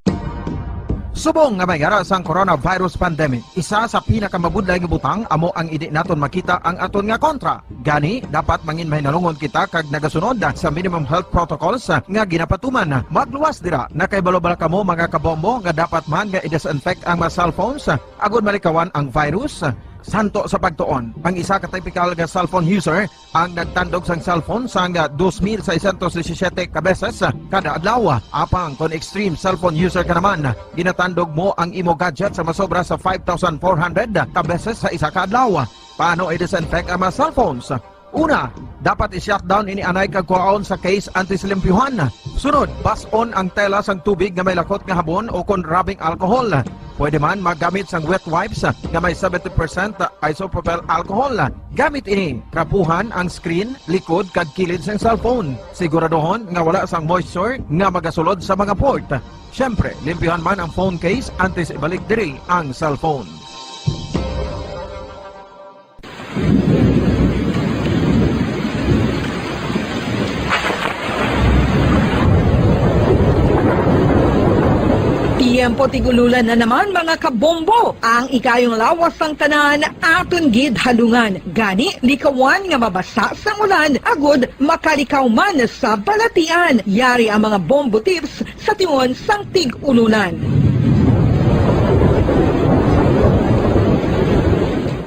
Subong nga may ara sang coronavirus pandemic, isa sa pinakamabudlay nga butang amo ang indi naton makita ang aton nga kontra. Gani, dapat mangin mahinalungon kita kag nagasunod sa minimum health protocols nga ginapatuman. Magluwas dira, nakahibalo bala kamo, mga kabombo, nga dapat man nga i-disinfect ang mga cellphones agod malikawan ang virus? Santo sa pagtuon, ang isa ka typical nga cellphone user ang nagtandog sang cellphone sang dos mil seiscientos disisiete ka beses kada adlaw. Apang kon extreme cellphone user ka naman, ginatandog mo ang imo gadget sa masobra sa five thousand four hundred ka beses sa isa ka adlaw. Paano i-disinfect ang mga cellphones? Una, dapat i-shutdown ini anay kag kuhaon sa case antes limpyuhan. Sunod, bas-on ang tela sang tubig nga may lakot nga habon o kon rubbing alcohol. Pwede man maggamit sang wet wipes nga may seventy percent isopropyl alcohol. Gamit ini, trapuhan ang screen, likod, kag kilid sang cellphone. Siguraduhon nga wala sang moisture nga magasulod sa mga port. Siyempre, limpyuhan man ang phone case antes ibalik diri ang cellphone. Tiyempo tig-ululan na naman, mga kabombo. Ang ikayong lawas sang tanan aton gid halungan. Gani, likawan nga mabasa sang ulan agud makalikaw man sa balatian. Yari ang mga bombo tips sa tion sang tig-ululan.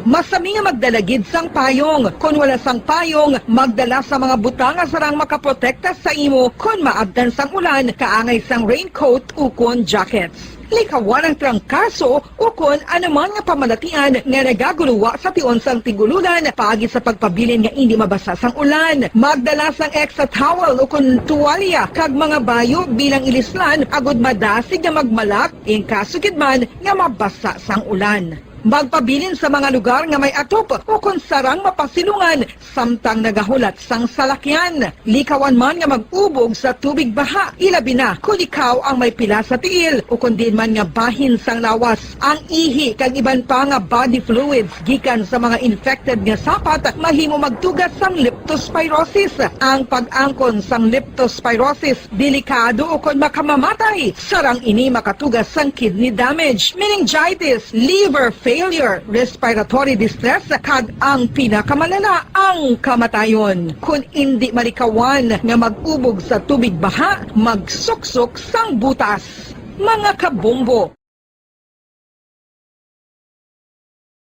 Masami nga magdala gid sang payong. Kon wala sang payong, magdala sa mga butang nga sarang makaprotekta sa imo kon maabtan sang ulan, kaangay sang raincoat ukon jackets. Likawan ang trangkaso ukon anuman nga pamalatian nga nagaguluwa sa tion sang tig-ululan, paagi sa pagpabilin nga indi mabasa sang ulan. Magdala sang extra towel ukon tuwalya kag mga bayo bilang ilislan agud madasig nga magmalak in kaso gid man nga mabasa sang ulan. Magpabilin sa mga lugar nga may atop ukon sarang mapasilungan samtang nagahulat sang salakyan. Likawan man nga mag-ubog sa tubig baha, ilabi na kon ikaw ang may pila sa tiil ukon diin man nga bahin sang lawas. Ang ihi kag iban pa nga body fluids gikan sa mga infected nga sapat mahimo magtuga sang leptospirosis. Ang pag-angkon sang leptospirosis delikado ukon makamamatay. Sarang ini makatuga sang kidney damage, meningitis, liver failure, respiratory distress, kag ang pinakamalala, ang kamatayon. Kon indi malikawan nga mag-ubog sa tubig baha, magsuksok sang butas. Mga kabombo.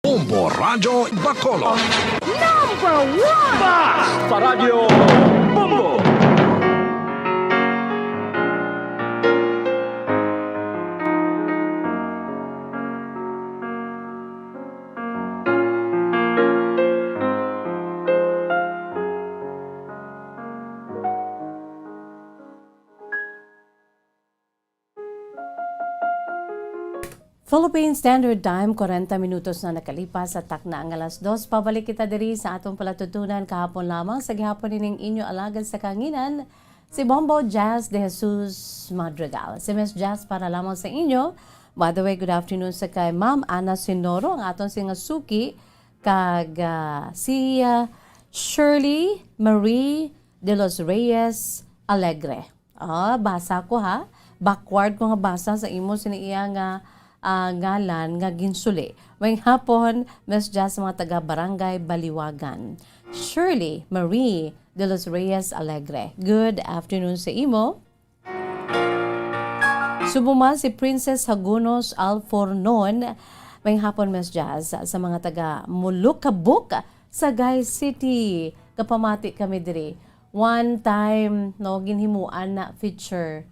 Bombo Radyo Bacolod. Number one! Ba! Sa Radyo Bombo! Philippine Standard Time, kwarenta minutos na nakalipas sa takna nga alas dos. Pabalik kita diri sa aton palatutunan kahapon lamang. Sa gihapon ining inyo alagad sa kanginan, si Bombo Jazz De Jesus Madrigal. Si Miss Jazz para lamang sa inyo. By the way, good afternoon sa kay Ma'am Ana Sinoro, ang aton si nga suki, kag, ah, si, ah, Shirley Marie de los Reyes Alegre. Ah, basa ko, ha. Backward ko nga basa sa imo sini iya nga, ah, ngalan nga ginsuli. Maayong hapon, Miss Jazz, mga taga Barangay Baliwagan. Shirley Marie de los Reyes Alegre. Good afternoon sa imo. Subong man si Princess Hagunos Alfornon. Maayong hapon, Miss Jazz, sa mga taga Mulukabuk, Sagay City. Kapamati kami diri. One time, no, ginhimuan na feature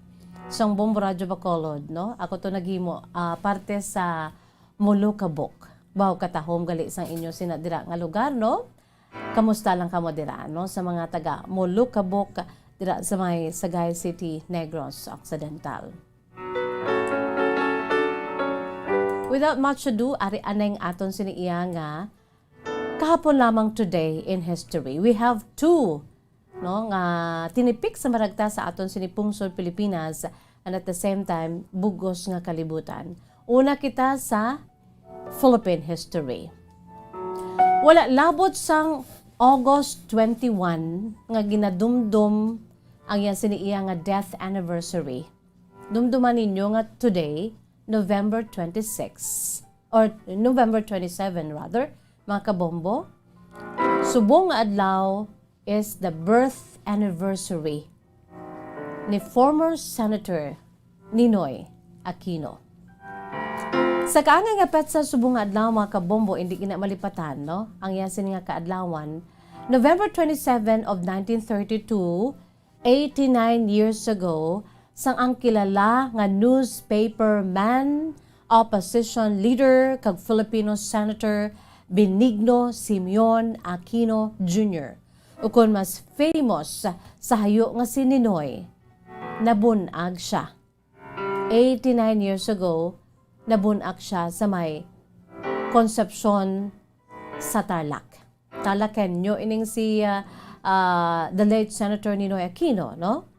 sang Bombo Radyo Bacolod, no? Ako to naghimo, ah, parte sa Mulukabuk. Wow, katahom gali sang inyo sina dira nga lugar, no? Kamusta lang kamo dira, no? Sa mga taga Mulukabuk dira sa may Sagay City, Negros Occidental. Without much ado, ari anay ang aton sini iya nga kahapon lamang, today in history. We have two, no, nga tinipik sa maragta sa aton sini pungsod Pilipinas, and at the same time, bug-os nga kalibutan. Una kita sa Philippine history. Wala labot sang August twenty-one nga ginadumdom ang iya sini iya nga death anniversary. Dumduman ninyo nga today, November twenty-six, or November twenty-seven rather, mga kabombo, subong nga adlaw is the birth anniversary ni former Senator Ninoy Aquino. Sa kaangay nga petsa subong nga adlaw, mga kabombo, indi gina malipatan, no? Ang iya sini nga kaadlawan, November twenty-seven of nineteen thirty-two, eighty-nine years ago, sang ang kilala nga newspaper man, opposition leader, kag Filipino Senator Benigno Simeon Aquino Junior, ukon mas famous sa hayo nga si Ninoy, nabun-ag sia. Eighty-nine years ago, nabun-ak sia sa may Concepcion sa Tarlac. Tarlaqueño ining si, ah, ah, the late Senator Ninoy Aquino, no?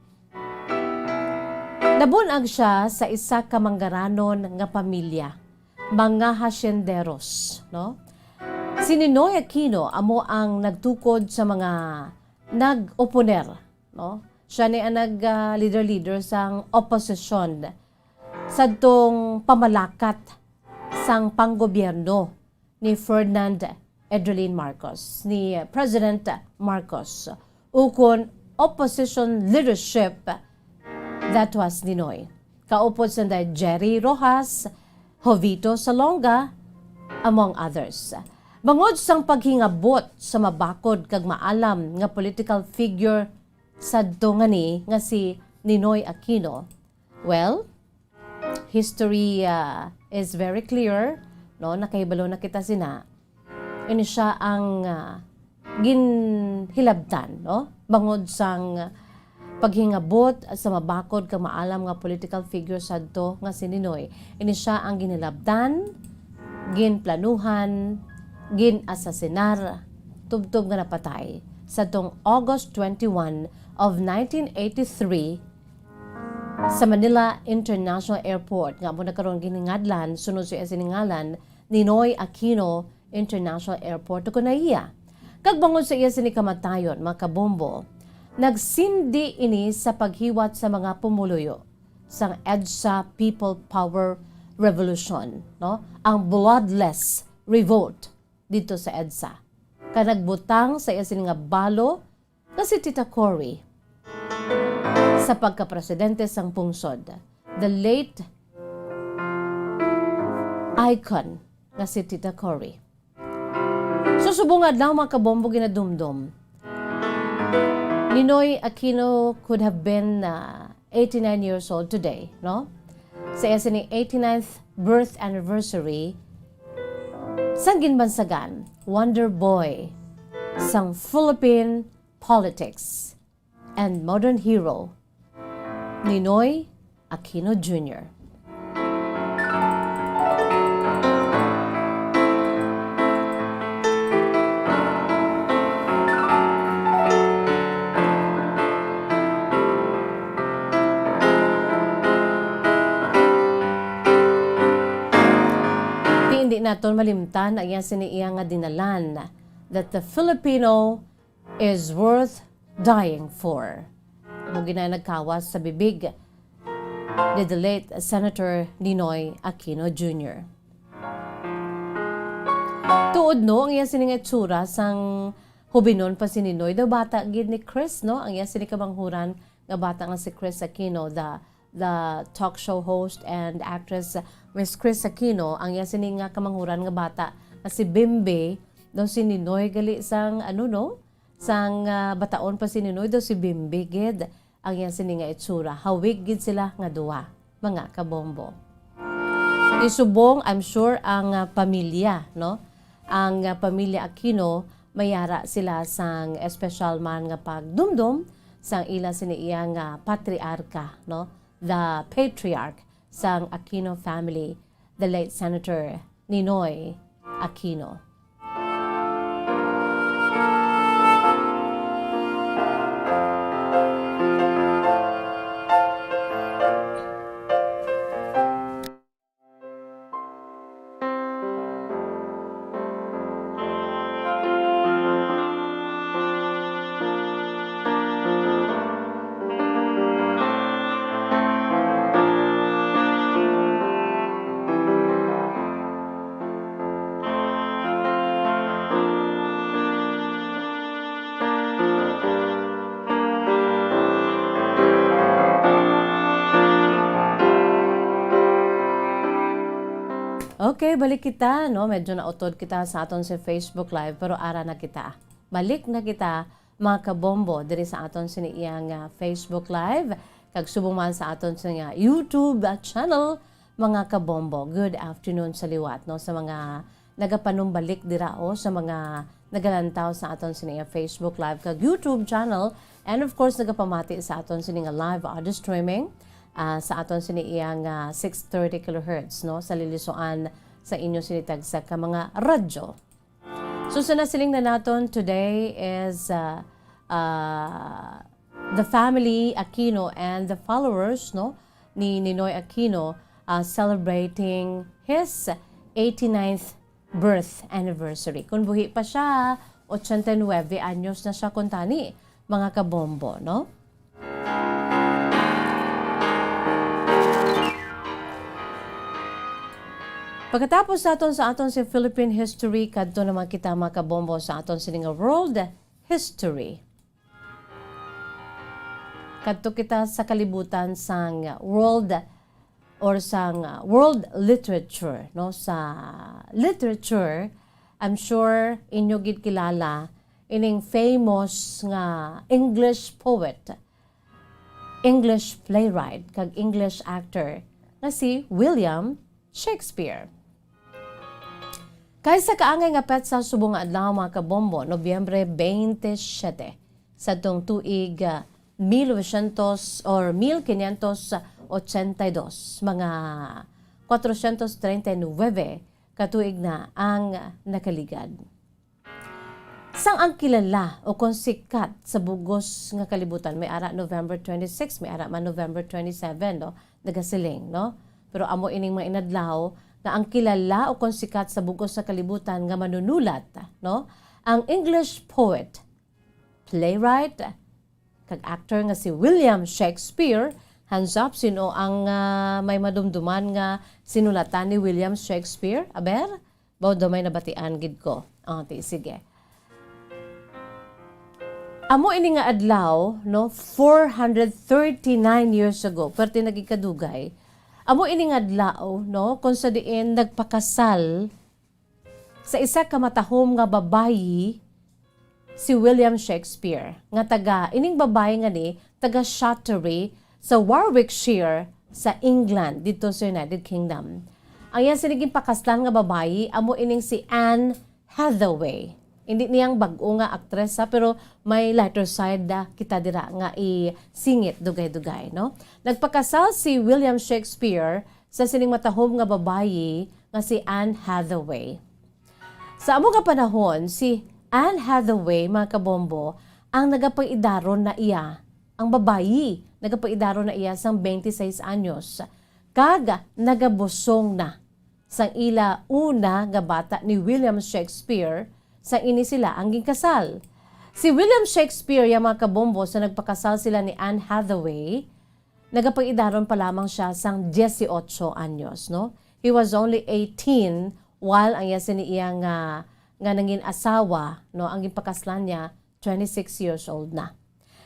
Nabun-ag sia sa isa ka manggaranon nga pamilya, mga hasyenderos, no? Si Ninoy Aquino amo ang nagtukod sa mga nag-oponer, no? Sia ni ang nag, ah, leader-leader sang oposisyon sadtong pamalakat sang panggobyerno ni Ferdinand Edrelin Marcos, ni President Marcos, ukon opposition leadership that was Ninoy, kaupod sanday Jerry Rojas, Jovito Salonga, among others. Bangod sang paghingabot sa mabakod kag maalam nga political figure sadto ngani nga si Ninoy Aquino, well, history, ah, is very clear, no? Nakahibalo na kita sina. Ini sia ang, ah, ginhilabtan, no? Bangod sang paghingabot sa mabakod kag maalam nga political figure sadto nga si Ninoy. Ini sia ang ginhilabtan ginplanuhan, gin-asasinar, tubtob nga napatay sadtong August twenty-one of nineteen eighty-three sa Manila International Airport, nga amo na karon giningadlan sunod sa iya sining ngalan, Ninoy Aquino International Airport, o kon iya. Kag bangod sa iya sini kamatayon, mga kabombo, nagsindi ini sa paghiwat sa mga pumuluyo sang EDSA People Power Revolution, no? Ang bloodless revolt dito sa EDSA, kag nagbutang sa iya sini nga balo nga si Tita Cory sa pagkapresidente sang pungsod, the late icon nga si Tita Cory. So, subong nga adlaw, mga kabombo, ginadumdom, Ninoy Aquino could have been uh, eighty-nine years old today, no? Sa iya sini eighty-ninth birth anniversary sang ginbansagan Wonder Boy sang Philippine politics and modern hero, Ninoy Aquino Junior. Di, hindi naton malimtan ang iya sini iya nga dinalan, that the Filipino is worth dying for. Amo gid na nagkawas sa bibig ni the late Senator Ninoy Aquino Junior. Tuod, no, ang iya sini nga itsura sang hubinon pa si Ninoy, daw bata gid ni Chris, no? Ang iya sini kamanghuran nga bata nga si Chris Aquino, the, the talk show host and actress, Miss Chris Aquino, ang iya sini nga kamanghuran nga bata nga si Bimbi, daw si Ninoy gali sang, ano, no? Sang, ah, bataon pa si Ninoy, daw si Bimbi gid ang iya sini nga itsura. Hawig gid sila nga duha, mga kabombo. Isubong, I'm sure, ang, ah, pamilya, no? Ang, ah, pamilya Aquino, may ara sila sang espesyal man nga pagdumdom sang ila sini iya nga patriarka, no? The patriarch sang Aquino family, the late Senator Ninoy Aquino. Okay, balik kita, no? Medyo nautod kita sa aton si Facebook Live, pero ara na kita. Balik na kita, mga kabombo, diri sa aton sini iyang, ah, Facebook Live, kag subong man sa aton sini nga YouTube, ah, channel, mga kabombo. Good afternoon sa liwat, no, sa mga nagapanumbalik dira, o sa mga nagalantaw sa aton sini nga Facebook Live kag YouTube channel, and of course nagapamati sa aton sini nga live audio streaming, ah, sa aton sini iyang, ah, six thirty kilohertz, no, sa lilisuan sa inyo sini tagsa ka mga radyo. So, sa nasiling na naton, today is, uh, uh, the family Aquino and the followers, no, ni Ninoy Aquino, uh, celebrating his eighty-ninth birth anniversary. Kung buhi pa siya, ochenta y nueve anyos na siya kuntani, mga kabombo, no? Pagkatapos naton sa aton si Philippine history, kadto naman kita, mga kabombo, sa aton sini nga world history. Kadto kita sa kalibutan sang world or sang world literature, no? Sa literature, I'm sure inyo gid kilala ining famous nga English poet, English playwright, kag English actor nga si William Shakespeare. Kay sa kaangay nga petsa subong nga adlaw, mga kabombo, Nobyembre twenty-seven, sadtong tuig, ah, mil novecientos or mil quinientos ochenta y dos, mga cuatrocientos treinta y nueve, ka tuig na ang nakaligad. Sang ang kilala o kon sikat sa bug-os nga kalibutan, may ara November twenty-six, may ara man November twenty-seven, no? Nagasiling, no? Pero amo ining mga inadlaw nga ang kilala o kon sikat sa bug-os nga kalibutan nga manunulat, no? Ang English poet, playwright, kag actor nga si William Shakespeare. Hands up, sino ang, ah, may madumduman nga sinulatan ni William Shakespeare? Aber, baw daw may nabatian gid ko. Ah, ti, sige. Amo ini nga adlaw, no, four hundred thirty-nine years ago, perti nagikadugay. Amo ini nga adlaw, no, kung sa diin nagpakasal sa isa ka matahom nga babayi si William Shakespeare, nga taga, ining babayi nga ni, taga Shottery sa Warwickshire sa England, dito sa United Kingdom. Ang iya sini ginpakaslan nga babayi, amo ining si Anne Hathaway. Hindi niyang bag-o nga aktres, ha, pero may lighter side, ah, kita dira nga isingit dugay-dugay, no? Nagpakasal si William Shakespeare sa sining matahom nga babayi nga si Anne Hathaway. Sa amo nga panahon, si Anne Hathaway, mga kabombo, ang nagapaidaron na iya, ang babayi, nagapaidaron na iya sang twenty-six anyos, kag nagabusong na sang ila una nga bata ni William Shakespeare, sang ini sila ang ginkasal. Si William Shakespeare, ya mga kabombo, sa nagpakasal sila ni Anne Hathaway, nagapaidaron pa lamang siya sang dieciocho anyos, no? He was only eighteen, while ang iya sini iya nga, nga nangin asawa, no, ang ginpakaslan niya, twenty-six years old na.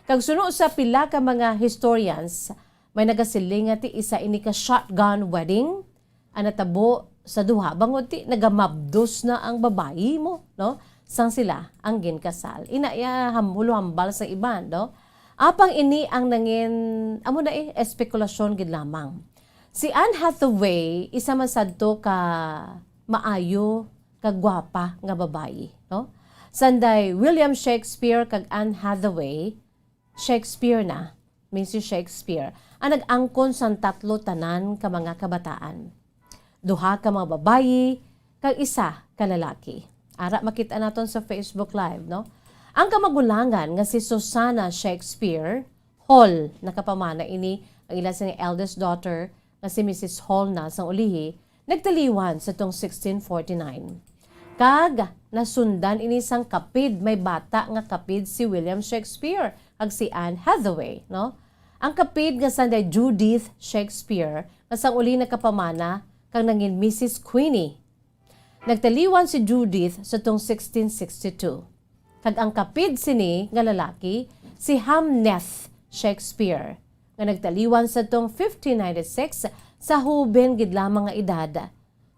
Kag suno sa pila ka mga historians, may nagasiling nga ti isa ini ka shotgun wedding ang natabo sa duha, bangod ti nagamabdos na ang babayi mo, no? Sang sila ang ginkasal. Ina iya ham-, hulo hambal sa iban, no? Apang ini ang nangin, amo na eh, espekulasyon gid lamang. Si Anne Hathaway, isa man sadto ka maayo, ka gwapa nga babayi, no? Sanday William Shakespeare kag Anne Hathaway, Shakespeare na, Missus Shakespeare, ang nag-angkon sang tatlo tanan ka mga kabataan. Duha ka mga babayi, kag isa ka lalaki. Ara, makita naton sa Facebook Live, no? Ang kamagulangan nga si Susanna Shakespeare Hall, nakapamana ini ang ila sini eldest daughter nga si Missus Hall na sang ulihi, nagtaliwan sa tong sixteen forty-nine. Kag nasundan ini sang kapid, may bata nga kapid si William Shakespeare kag si Anne Hathaway, no? Ang kapid nga sanday Judith Shakespeare, nga sang uli nakapamana kag nangin Missus Queenie. Nagtaliwan si Judith sa tong sixteen sixty-two. Kag ang kapid sini nga lalaki, si Hamneth Shakespeare, nga nagtaliwan sa tong fifteen ninety-six sa huben gid lamang nga edad,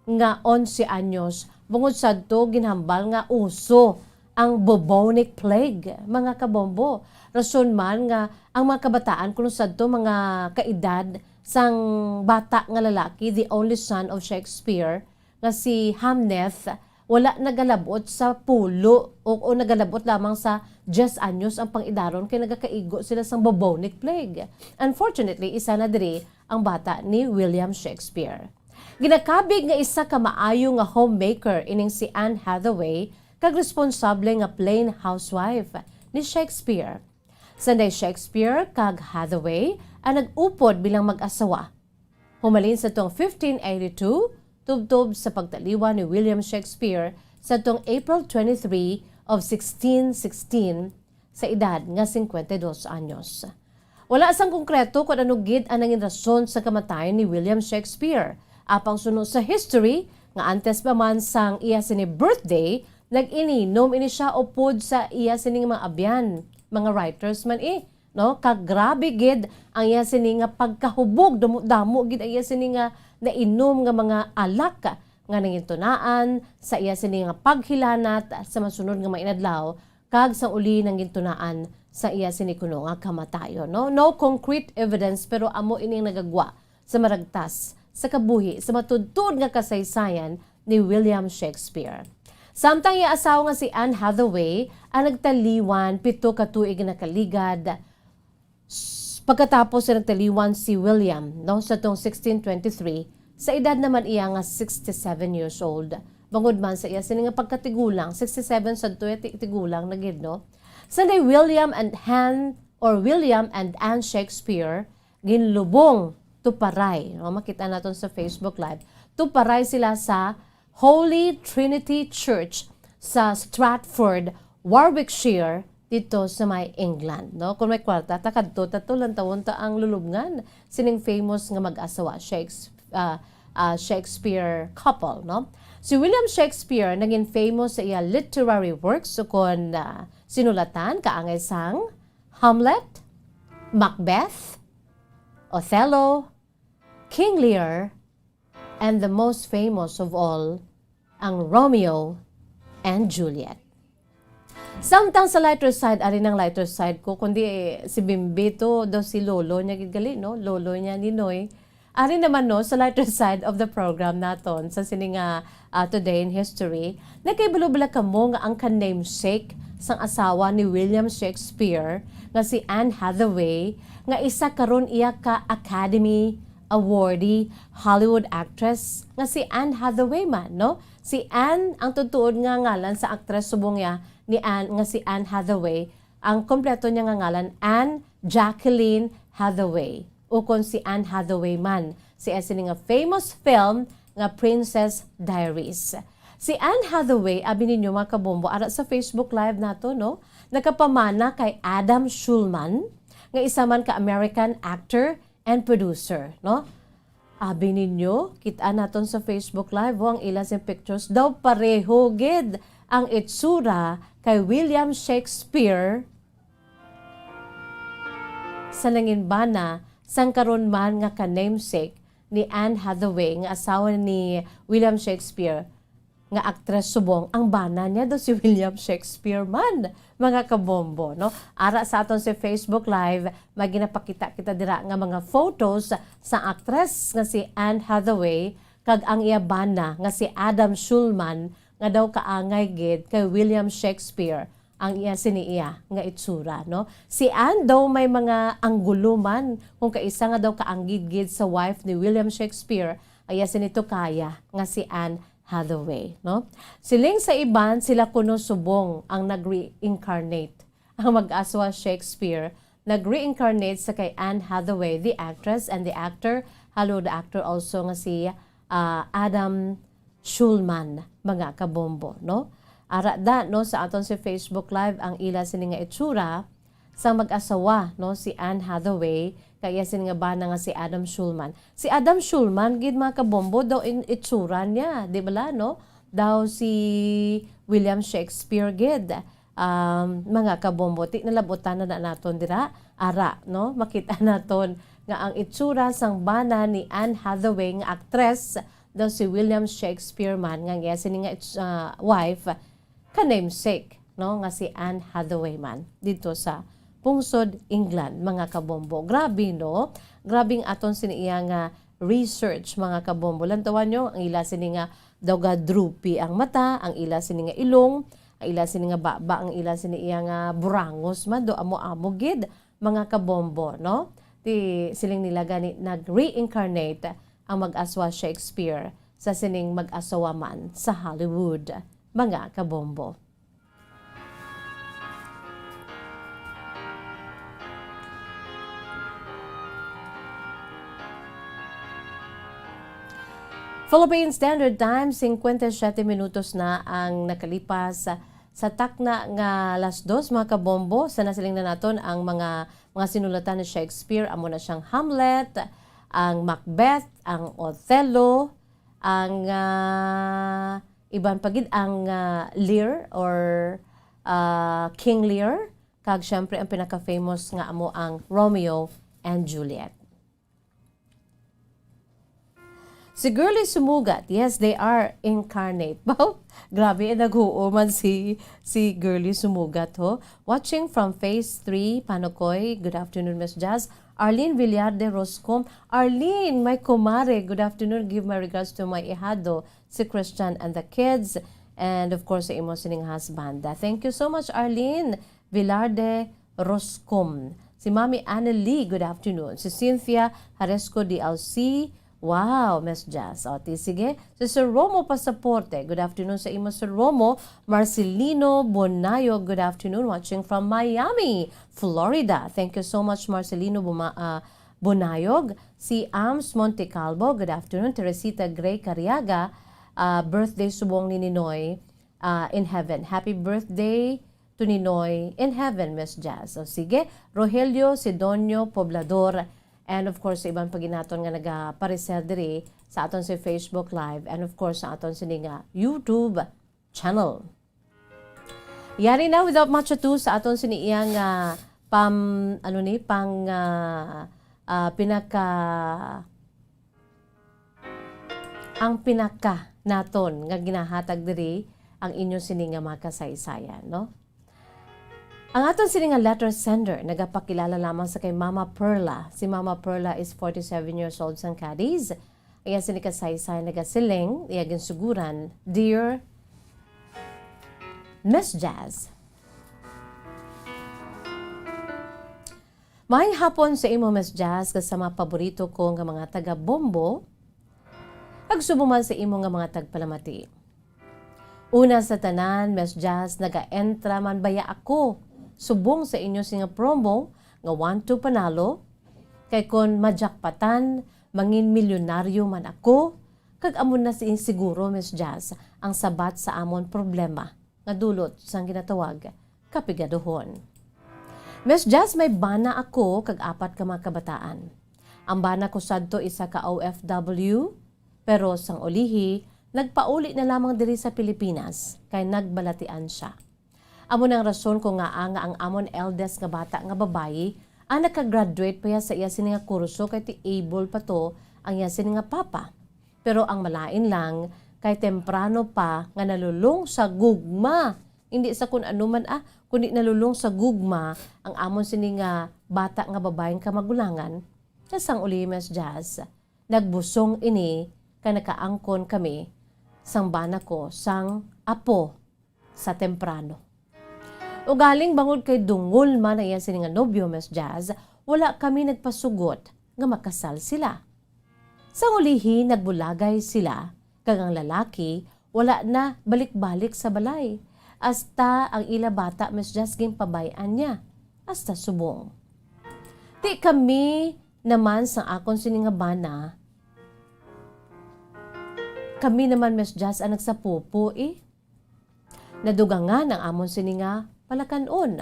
nga onse anyos, bungod sadto ginhambal nga uso ang bubonic plague, mga kabombo. Rason man nga ang mga kabataan kuno sadto mga kaedad sang bata nga lalaki, the only son of Shakespeare, nga si Hamneth, wala nagalabot sa pulo o, o nagalabot lamang sa diyes anyos ang pang-idaron kay nagakaigo sila sang bubonic plague. Unfortunately, isa na diri ang bata ni William Shakespeare. Ginakabig nga isa ka maayo nga homemaker ining si Anne Hathaway kag responsable nga plain housewife ni Shakespeare. Sanday Shakespeare kag Hathaway ang nag-upod bilang mag-asawa. Humalin sa tuong fifteen eighty-two, tubtob sa pagtaliwan ni William Shakespeare sa tuong April twenty-three of sixteen sixteen, sa edad nga cincuenta y dos anyos. Wala sang konkreto kon ano gid ang nangin rason sa kamatayon ni William Shakespeare. Apang suno sa history, nga antes pa man sang iya sini birthday, nag-ininom ini siya upod sa iya sini nga mga abyan, mga writers man, eh, no? Kag grabe gid ang iya sini nga pagkahubog, damo-damo gid ang iya sini nga nainom nga mga alak nga nangintunaan sa iya sini nga paghilanat sa masunod nga mga inadlaw, kag sang uli nangintunaan sa iya sini kuno nga kamatayon, no? No concrete evidence, pero amo ining nagagwa sa maragtas sa kabuhi sa matuod-tuod nga kasaysayan ni William Shakespeare. Samtang iya asawa nga si Anne Hathaway ang nagtaliwan pito ka tuig nakaligad, s-, pagkatapos nga nagtaliwan si William, no, sa tuong sixteen twenty-three, Sa edad naman iya nga sixty-seven years old, bangod man sa iya sini nga pagkatigulang, sixty-seven sadto ya ti-, tigulang na gid, no? Sanday William and Han, or William and Anne Shakespeare, ginlubong tuparay, no? Makita naton sa Facebook Live. Tuparay sila sa Holy Trinity Church sa Stratford, Warwickshire, dito sa may England, no? Kung may kwarta ta, kadto ta to, lantawon ta ang lulubngan sining famous nga mag-asawa, Shakes-, ah, ah, Shakespeare couple, no? Si William Shakespeare naging famous sa iya literary works ukon, ah, sinulatan kaangay sang Hamlet, Macbeth, Othello, King Lear, and the most famous of all, ang Romeo and Juliet. Samtang sa lighter side, ari nang lighter side ko, kundi si Bimbito daw si lolo niya gid gali, no? Lolo niya ni Noy. Ari naman, no, sa lighter side of the program naton, sa sini nga, ah, Today in History, nakahibalo bala kamo nga ang ka-namesake sang asawa ni William Shakespeare nga si Anne Hathaway, nga isa karon iya ka Academy Awardee Hollywood actress nga si Anne Hathaway man, no? Si Anne ang tutuod nga ngalan sa aktres subong niya ni Anne, nga si Anne Hathaway. Ang kompleto niya nga ngalan, Anne Jacqueline Hathaway, ukon si Anne Hathaway man. Si sini nga famous film nga Princess Diaries. Si Anne Hathaway, abi ninyo, mga kabombo, ara sa Facebook Live nato, no? Nagapamana kay Adam Schulman, nga isa man ka American actor and producer, no? Abi ninyo, kit-an naton sa Facebook Live, oh, ang ila sing pictures. Daw pareho gid ang itsura kay William Shakespeare sa nangin bana sang karon man nga ka-namesake ni Anne Hathaway, nga asawa ni William Shakespeare, nga aktres subong ang bana niya daw si William Shakespeare man, mga kabombo, no? Ara sa aton si Facebook Live, may ginapakita kita dira nga mga photos sa aktres nga si Anne Hathaway kag ang iya bana nga si Adam Schulman, nga daw kaangay gid kay William Shakespeare ang iya sini iya nga itsura, no? Si Anne daw may mga anggulo man, kung kaisa nga daw kaanggid gid sa wife ni William Shakespeare, ang iya sini tukaya nga si Anne Hathaway, no? Siling sa iban, sila kuno subong ang nag-reincarnate. Ang mag-asawa Shakespeare nag-reincarnate sa kay Anne Hathaway, the actress, and the actor, Hollywood actor also nga si, ah, Adam Schulman, mga kabombo, no? Ara da, no, sa aton si Facebook Live ang ila sini nga itsura sang mag-asawa, no, si Anne Hathaway, kag iya sini nga bana nga si Adam Schulman. Si Adam Schulman gid, mga kabombo, daw in itsura niya, di bala, no? Daw si William Shakespeare gid. Um, mga kabombo, ti nalabutan na, na naton dira, ara, no? Makita naton nga ang itsura sang bana ni Anne Hathaway nga aktres daw si William Shakespeare man, nga ang iya sini nga its-, ah, wife, ka-namesake, no, nga si Anne Hathaway man didto sa pungsod England, mga kabombo. Grabe, no? Grabe ang aton sini iya nga research, mga kabombo. Lantawan nyo, ang ila sini nga daw ga-droopy ang mata, ang ila sini nga ilong, ang ila sini nga baba, ang ila sini iya nga burangos man, do amo-amo gid, mga kabombo, no? Ti siling nila gani nag-reincarnate ang mag-asawa Shakespeare sa sining mag-asawa man sa Hollywood, mga kabombo. Philippine Standard Time, singkwenta y siyete minutos na ang nakalipas sa takna nga alas dos, mga kabombo. Sa nasiling na naton ang mga, mga sinulatan ni Shakespeare, amo na siyang Hamlet, ang Macbeth, ang Othello, ang, ah, iban pa gid ang, ah, Lear or, ah, King Lear, kag syempre ang pinaka-famous nga amo ang Romeo and Juliet. Si Girly Sumugat, yes, they are incarnate. Wow, grabe, eh, naghuo man si, si Girly Sumugat, ho. Watching from Phase three, Panukoy. Good afternoon, Miss Jazz. Arlene Villarde Roscom. Arlene, my kumare, good afternoon. Give my regards to my ihado, si Christian and the kids. And of course, sa imo sining husband. Thank you so much, Arlene Villarde Roscom. Si Mami Annalie, good afternoon. Si Cynthia Haresco D L C, Wow, Miss Jazz. O, ti, sige. Si Sir Romo Pasaporte. Good afternoon sa imo, Sir Romo. Marcelino Bonayog, good afternoon. Watching from Miami, Florida. Thank you so much, Marcelino Buma-, ah, Bonayog. Si Ams Montecalvo, good afternoon. Teresita Gray Cariaga, ah, birthday subong ni Ninoy, ah, in heaven. Happy birthday to Ninoy in heaven, Miss Jazz. O, sige. Rogelio Sidonio Poblador. And of course, sa iban pa gid naton nga nagapareser diri sa aton sa Facebook Live. And of course, sa aton sini nga YouTube channel. Yari na, without much ado, sa aton sini iya nga pam-, ano ni, pang, ah, ah, pinaka, ang pinaka naton nga ginahatag diri ang inyo sini nga mga kasaysayan, no? Ang aton sini nga letter sender nagapakilala lamang sa kay Mama Perla. Si Mama Perla is forty-seven years old sang Cadiz. Iya sini kasaysay nagasiling, iya ginsuguran, "Dear Miss Jazz, maayong hapon sa imo, Miss Jazz, kag sa mga paborito ko nga mga taga-Bombo, kag subong man sa imo nga mga tagpalamati. Una sa tanan, Miss Jazz, nagaentra man baya ako subong sa inyo sini nga promo nga One to Panalo, kay kon majakpatan, mangin milyonaryo man ako, kag amo na si siguro, Miss Jazz, ang sabat sa amon problema nga dulot sang ginatawag kapigaduhon. Miss Jazz, may bana ako kag apat ka mga kabataan. Ang bana ko sadto isa ka O F W, pero sang ulihi, nagpauli na lamang diri sa Pilipinas kay nagbalatian sia. Amo nang rason ko ngaa nga ang amon eldest nga bata nga babayi ang nakagraduate pa iya sa iya sini nga kurso kay ti able pa to ang iya sini nga papa. Pero ang malain lang kay temprano pa nga nalulong sa gugma, hindi sa kun ano man, ah, kundi nalulong sa gugma ang amon sini nga bata nga babaying kamagulangan. Kag sang uli, Miss Jazz, nagbusong ini kay nakaangkon kami sang bana ko sang apo sa temprano. Ugaling bangod kay dungol man ang iya sini nga nobyo, Miss Jazz, wala kami nagpasugot nga makasal sila. Sang ulihi, nagbulagay sila, kag ang lalaki wala na balik-balik sa balay. Hasta ang ila bata, Miss Jazz, ginpabay-an niya. Hasta subong. Ti kami naman sang akon sini nga bana, kami naman, Miss Jazz, ang nagsapupo, eh. Nadugangan ang amon sini nga palakan-on.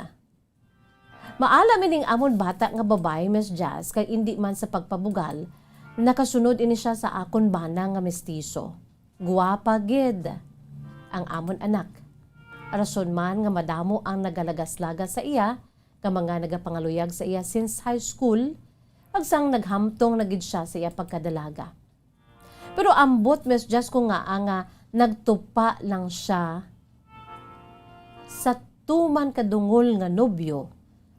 Maalam ining amon bata nga babayi, Miss Jazz, kay indi man sa pagpabugal, nakasunod ini sia sa akon bana nga mestiso. Guwapa gid ang amon anak. Rason man nga madamo ang nagalagas-lagas sa iya, nga mga nagapangaluyag sa iya since high school, kag sang naghamtong na gid sia sa iya pagkadalaga. Pero ambot, Miss Jazz, ko nga, ah, nga nagtupa lang sia sa tuman ka dungol nga nobyo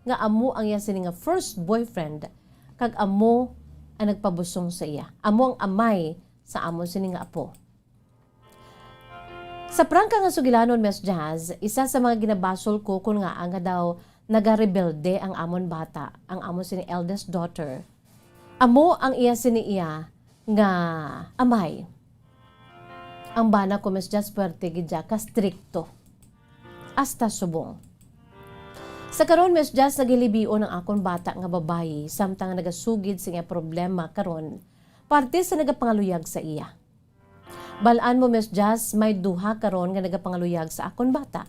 nga amo ang iya sini nga first boyfriend, kag amo ang nagpabusong sa iya. Amo ang amay sa amon sini nga apo. Sa prangka nga sugilanon, Miss Jazz, isa sa mga ginabasol ko kun ngaa nga daw nagarebelde ang amon bata, ang amon sini eldest daughter. Amo ang iya sini iya nga amay. Ang bana ko, Miss Jazz, puwerte gid siya, ka strikto. Hasta subong. Sa karon, Miss Jazz, nagilibion ang akon bata nga babayi, samtang nagasugid sa iya problema karon, parte sa nagapangaluyag sa iya. Bal-an mo, Miss Jazz, may duha karon nga nagapangaluyag sa akon bata.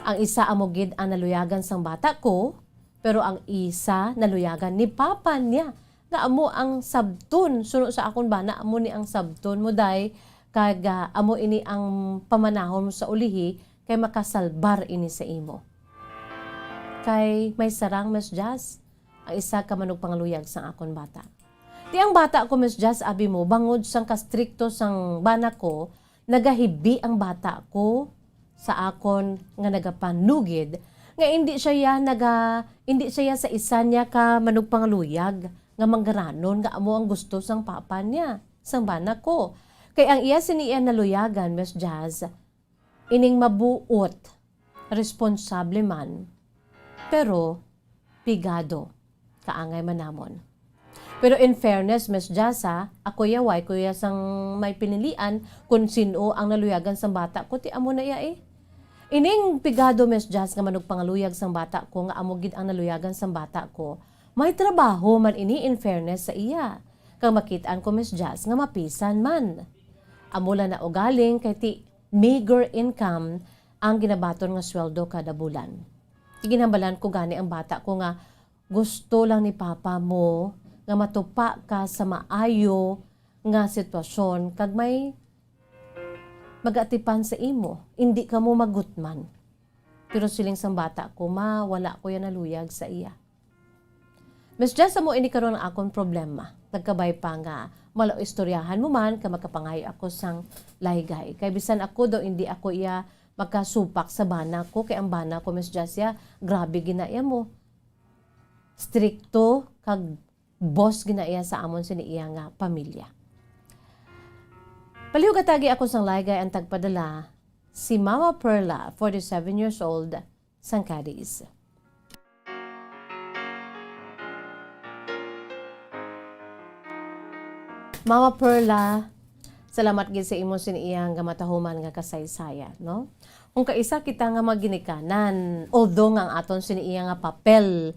Ang isa amo gid ang naluyagan sang bata ko, pero ang isa naluyagan ni papa niya, nga amo ang sabton. Suno sa akon bana, amo ni ang sabton mo, day, kag, ah, amo ini ang pamanahon mo sa ulihi, kay makasalbar ini sa imo. Kay may sarang, Miss Jazz, ang isa ka manugpangaluyag sang akon bata. Ti ang bata ko, Miss Jazz, abi mo, bangod sang kastrikto sang bana ko, nagahibi ang bata ko sa akon nga nagapanugid nga indi siya ya naga-, indi siya ya sa isa niya ka manugpangaluyag nga manggaranon nga amo ang gusto sang papa niya, sang bana ko. Kay ang iya sini iya naluyagan, Miss Jazz, ining mabuot, responsable man, pero pigado, kaangay man namon. Pero in fairness, Miss Jazz, ha, ako ya, way ko ya sang may pinilian kung sin-o ang naluyagan sang bata ko, ti amo na iya, eh. Ining pigado, Miss Jazz, nga manugpangaluyag sang bata ko, nga amo gid ang naluyagan sang bata ko, may trabaho man ini, in fairness sa iya. Kag makit-an ko, Miss Jazz, nga mapisan man. Amo lang na ugaling kay ti meager income ang ginabaton nga sweldo kada bulan. Ginhambalan ko gani ang bata ko nga gusto lang ni papa mo nga matupa ka sa maayo nga sitwasyon kag may mag-atipan sa imo, indi kamo magutman. Pero siling sang bata ko, "Ma, wala ko yan naluyag sa iya." Miss Jess, amo ini karon ang akon problema. Nagkabay pa nga, malo istoryahan mo man, ka makapangayo ako sang laygay. Kay bisan ako daw, hindi ako iya makasupak sa bana ko, kay ang bana ko, Miss Jess, ya, grabe gina iya mo. Strikto, kag boss gina iya sa amon sini iya nga pamilya. Palihog atagi ako sang laygay ang tagpadala, si Mama Perla, forty-seven years old, sang Cadiz. Mama Perla, salamat gid sa imo sini iya nga matahuman nga kasaysayan, no? Kung kaisa kita nga mga ginikanan, although nga ang aton sini iya nga papel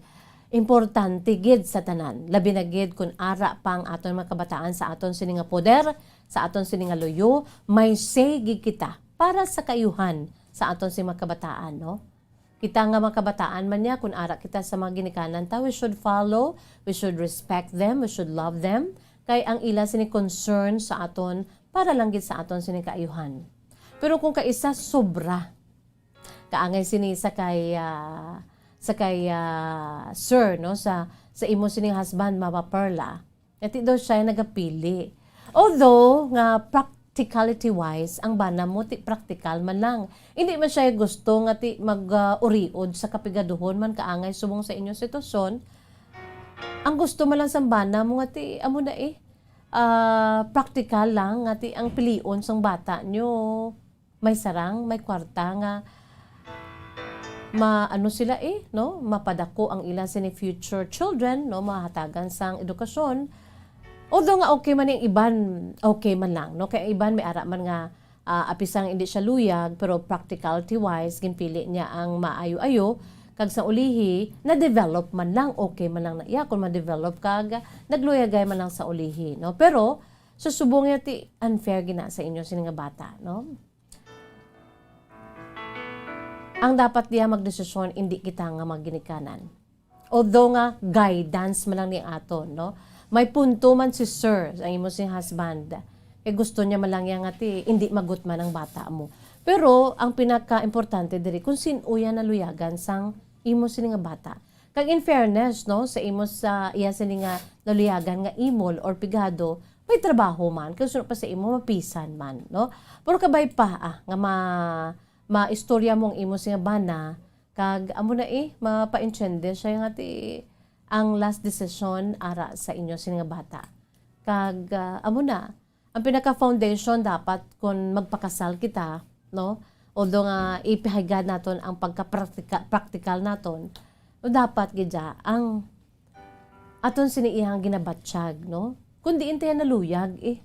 importante gid sa tanan, labi na gid kun ara pa ang aton mga kabataan sa aton sini nga poder, sa aton sini nga luyo, may say gid kita para sa kaayuhan sa aton sini mga kabataan, no? Kita nga mga kabataan man niya, kun ara kita sa mga ginikanan ta, we should follow, we should respect them, we should love them. Kay ang ila sini concern sa aton, para lang gid sa aton sini kaayuhan. Pero kung kaisa sobra, kaangay sini sa kay, ah, sa kay, ah, sir, no, sa, sa imo sining husband, Mama Perla, nga ti daw siya nagapili. Although nga practicality wise, ang bana mo ti practical man lang. Hindi man siya gusto nga ti mag, ah, uriod sa kapigaduhon man kaangay subong sa inyong sitwasyon. Ang gusto man lang sang bana mo nga ti amo na eh, ah, practical lang nga ti ang pilion sang bata nyo. May sarang, may kwarta nga ma-, ano sila eh, no? Mapadako ang ila sini future children, no? Mahatagan sang edukasyon. Although nga okay man yung iban, okay man lang, no? Kay iban may ara man nga, ah, apisang hindi siya luyag, pero practicality wise, ginpili niya ang maayo-ayo, kag sa ulihi, na-develop man lang, okay man lang na iya kung ma-develop kag nagluyagay man lang sa ulihi, no? Pero, sa subong niya, ti unfair gina sa inyo sini nga bata, no? Ang dapat diha magdesisyon, indi kita nga mga ginikanan. Although nga guidance man lang ni aton, no? May punto man si sir, ang imo sing husband. Kay gusto niya man lang yan nga ti, indi magutman ang bata mo. Pero ang pinaka-importante diri, kung sin-o yan naluyagan sang imo sini nga bata. Kag in fairness, no, sa imo sa iya sini nga naluyagan nga imol or pigado, may trabaho man, kay gusto pa sa imo mapisan man, no? Pero kabay pa, ah, nga ma-, maistorya mo ang imo sini nga bana, kag amo na eh, mapaintiende siya nga ti ang last decision ara sa inyo sini nga bata. Kag, ah, amo na, ang pinaka-foundation dapat kung magpakasal kita, no? Although nga ipahigad naton ang pagka-practica-, practical naton, no, dapat gid dya ang aton sini iyang ginabatyag, no? Kung diin tayo naluyag, eh.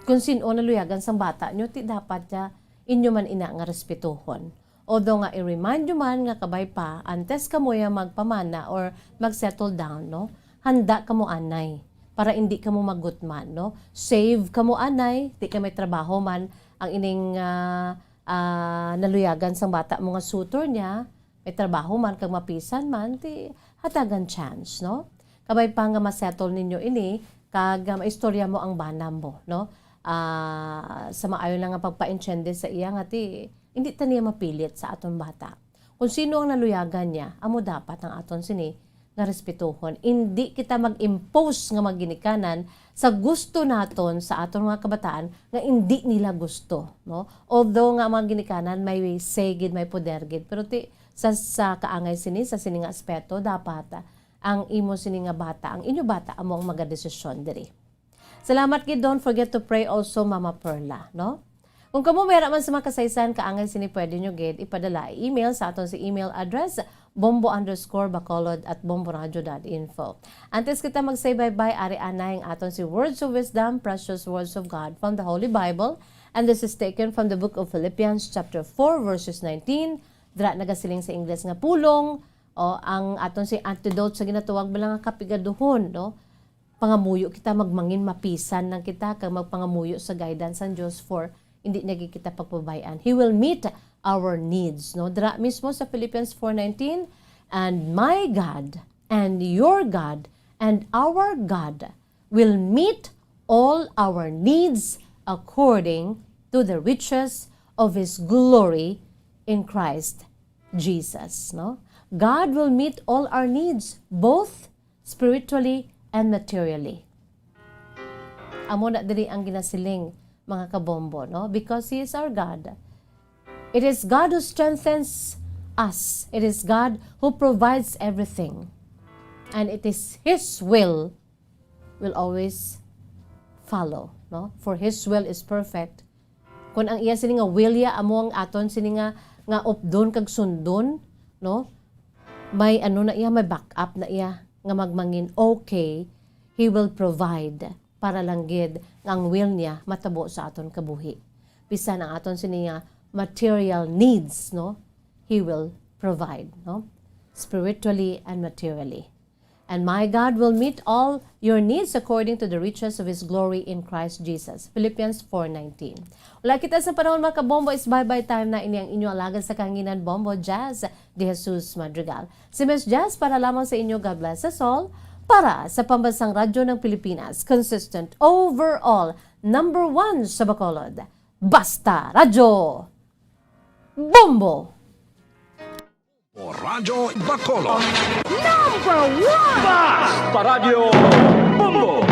Kung sin-o naluyagan sang bata nyo, ti dapat ya inyo man ina nga respetuhon. Although nga i-remind nyo man nga kabay pa, antes kamo ya magpamana or mag-settle down, no? Handa kamo anay para indi kamo magutman, no? Save kamo anay, ti kay may trabaho man ang ining, ah, ah, naluyagan sang bata mo nga suitor niya, may trabaho man kag mapisan man, ti hatagan chance, no? Kabay pa nga ma-settle ninyo ini, kag, ah, maistorya mo ang bana mo, no? Ah, sa maayo lang nga pagpaintiende sa iya nga ti, hindi ta niya mapilit sa aton bata. Kung sino ang naluyagan niya, amo dapat ang aton sini nga respetuhon. Indi kita mag-impose nga mga ginikanan sa gusto naton sa aton mga kabataan nga indi nila gusto, no? Although nga ang mga ginikanan may say gid, may poder gid, pero ti, sa, sa kaangay sini, sa sini nga aspeto, dapat, ah, ang imo sini nga bata, ang inyo bata, amo ang magadesisyon diri. Salamat gid. Don't forget to pray also, Mama Perla, no? Kung kamo may ara man sa mga kasaysayan, kaangay sini, pwede nyo gid ipadala email sa aton sa email address, bombo underscore bacolod at bomboradio dot info. Antes kita magsay-baybay, ari anay ang aton si Words of Wisdom, Precious Words of God from the Holy Bible, and this is taken from the book of Philippians chapter four, verses nineteen. Dira nagasiling sa Ingles nga pulong, o ang aton si antidote sa ginatawag bala nga kapigaduhon, no? Pangamuyo kita, magmangin mapisan lang kita kag magpangamuyo sa guidance sang Dios, for hindi na gid kita pagpabay-an. He will meet our needs, no? Dira mismo sa Philippians four nineteen, "And my God and your God and our God will meet all our needs according to the riches of His glory in Christ Jesus," no? God will meet all our needs, both spiritually and materially. Amo na diri ang ginasiling, mga kabombo, no? Because He is our God. It is God who strengthens us. It is God who provides everything. And it is His will will always follow, no? For His will is perfect. Kung ang iya sini nga will ya amo ang aton sini nga, nga updon kag sundon, no? May ano na iya, may backup na iya nga magmangin, okay, He will provide para lang gid nga ang will niya matabo sa aton kabuhi. Bisan ang aton sini nga material needs, no? He will provide, no? Spiritually and materially. "And my God will meet all your needs according to the riches of His glory in Christ Jesus." Philippians four nineteen. Wala kita sa panahon, mga kabombo, is bye-bye time na. Ini ang inyo alagad sa kahanginan, Bombo Jazz de Jesus Madrigal. Si Miss Jazz para lamang sa inyo. God bless us all. Para sa Pambansang Radyo ng Pilipinas, consistent, overall, number one sa Bacolod. Basta Radyo Bombo! O Radyo Bacolod. Number one! Basta Radyo Bombo!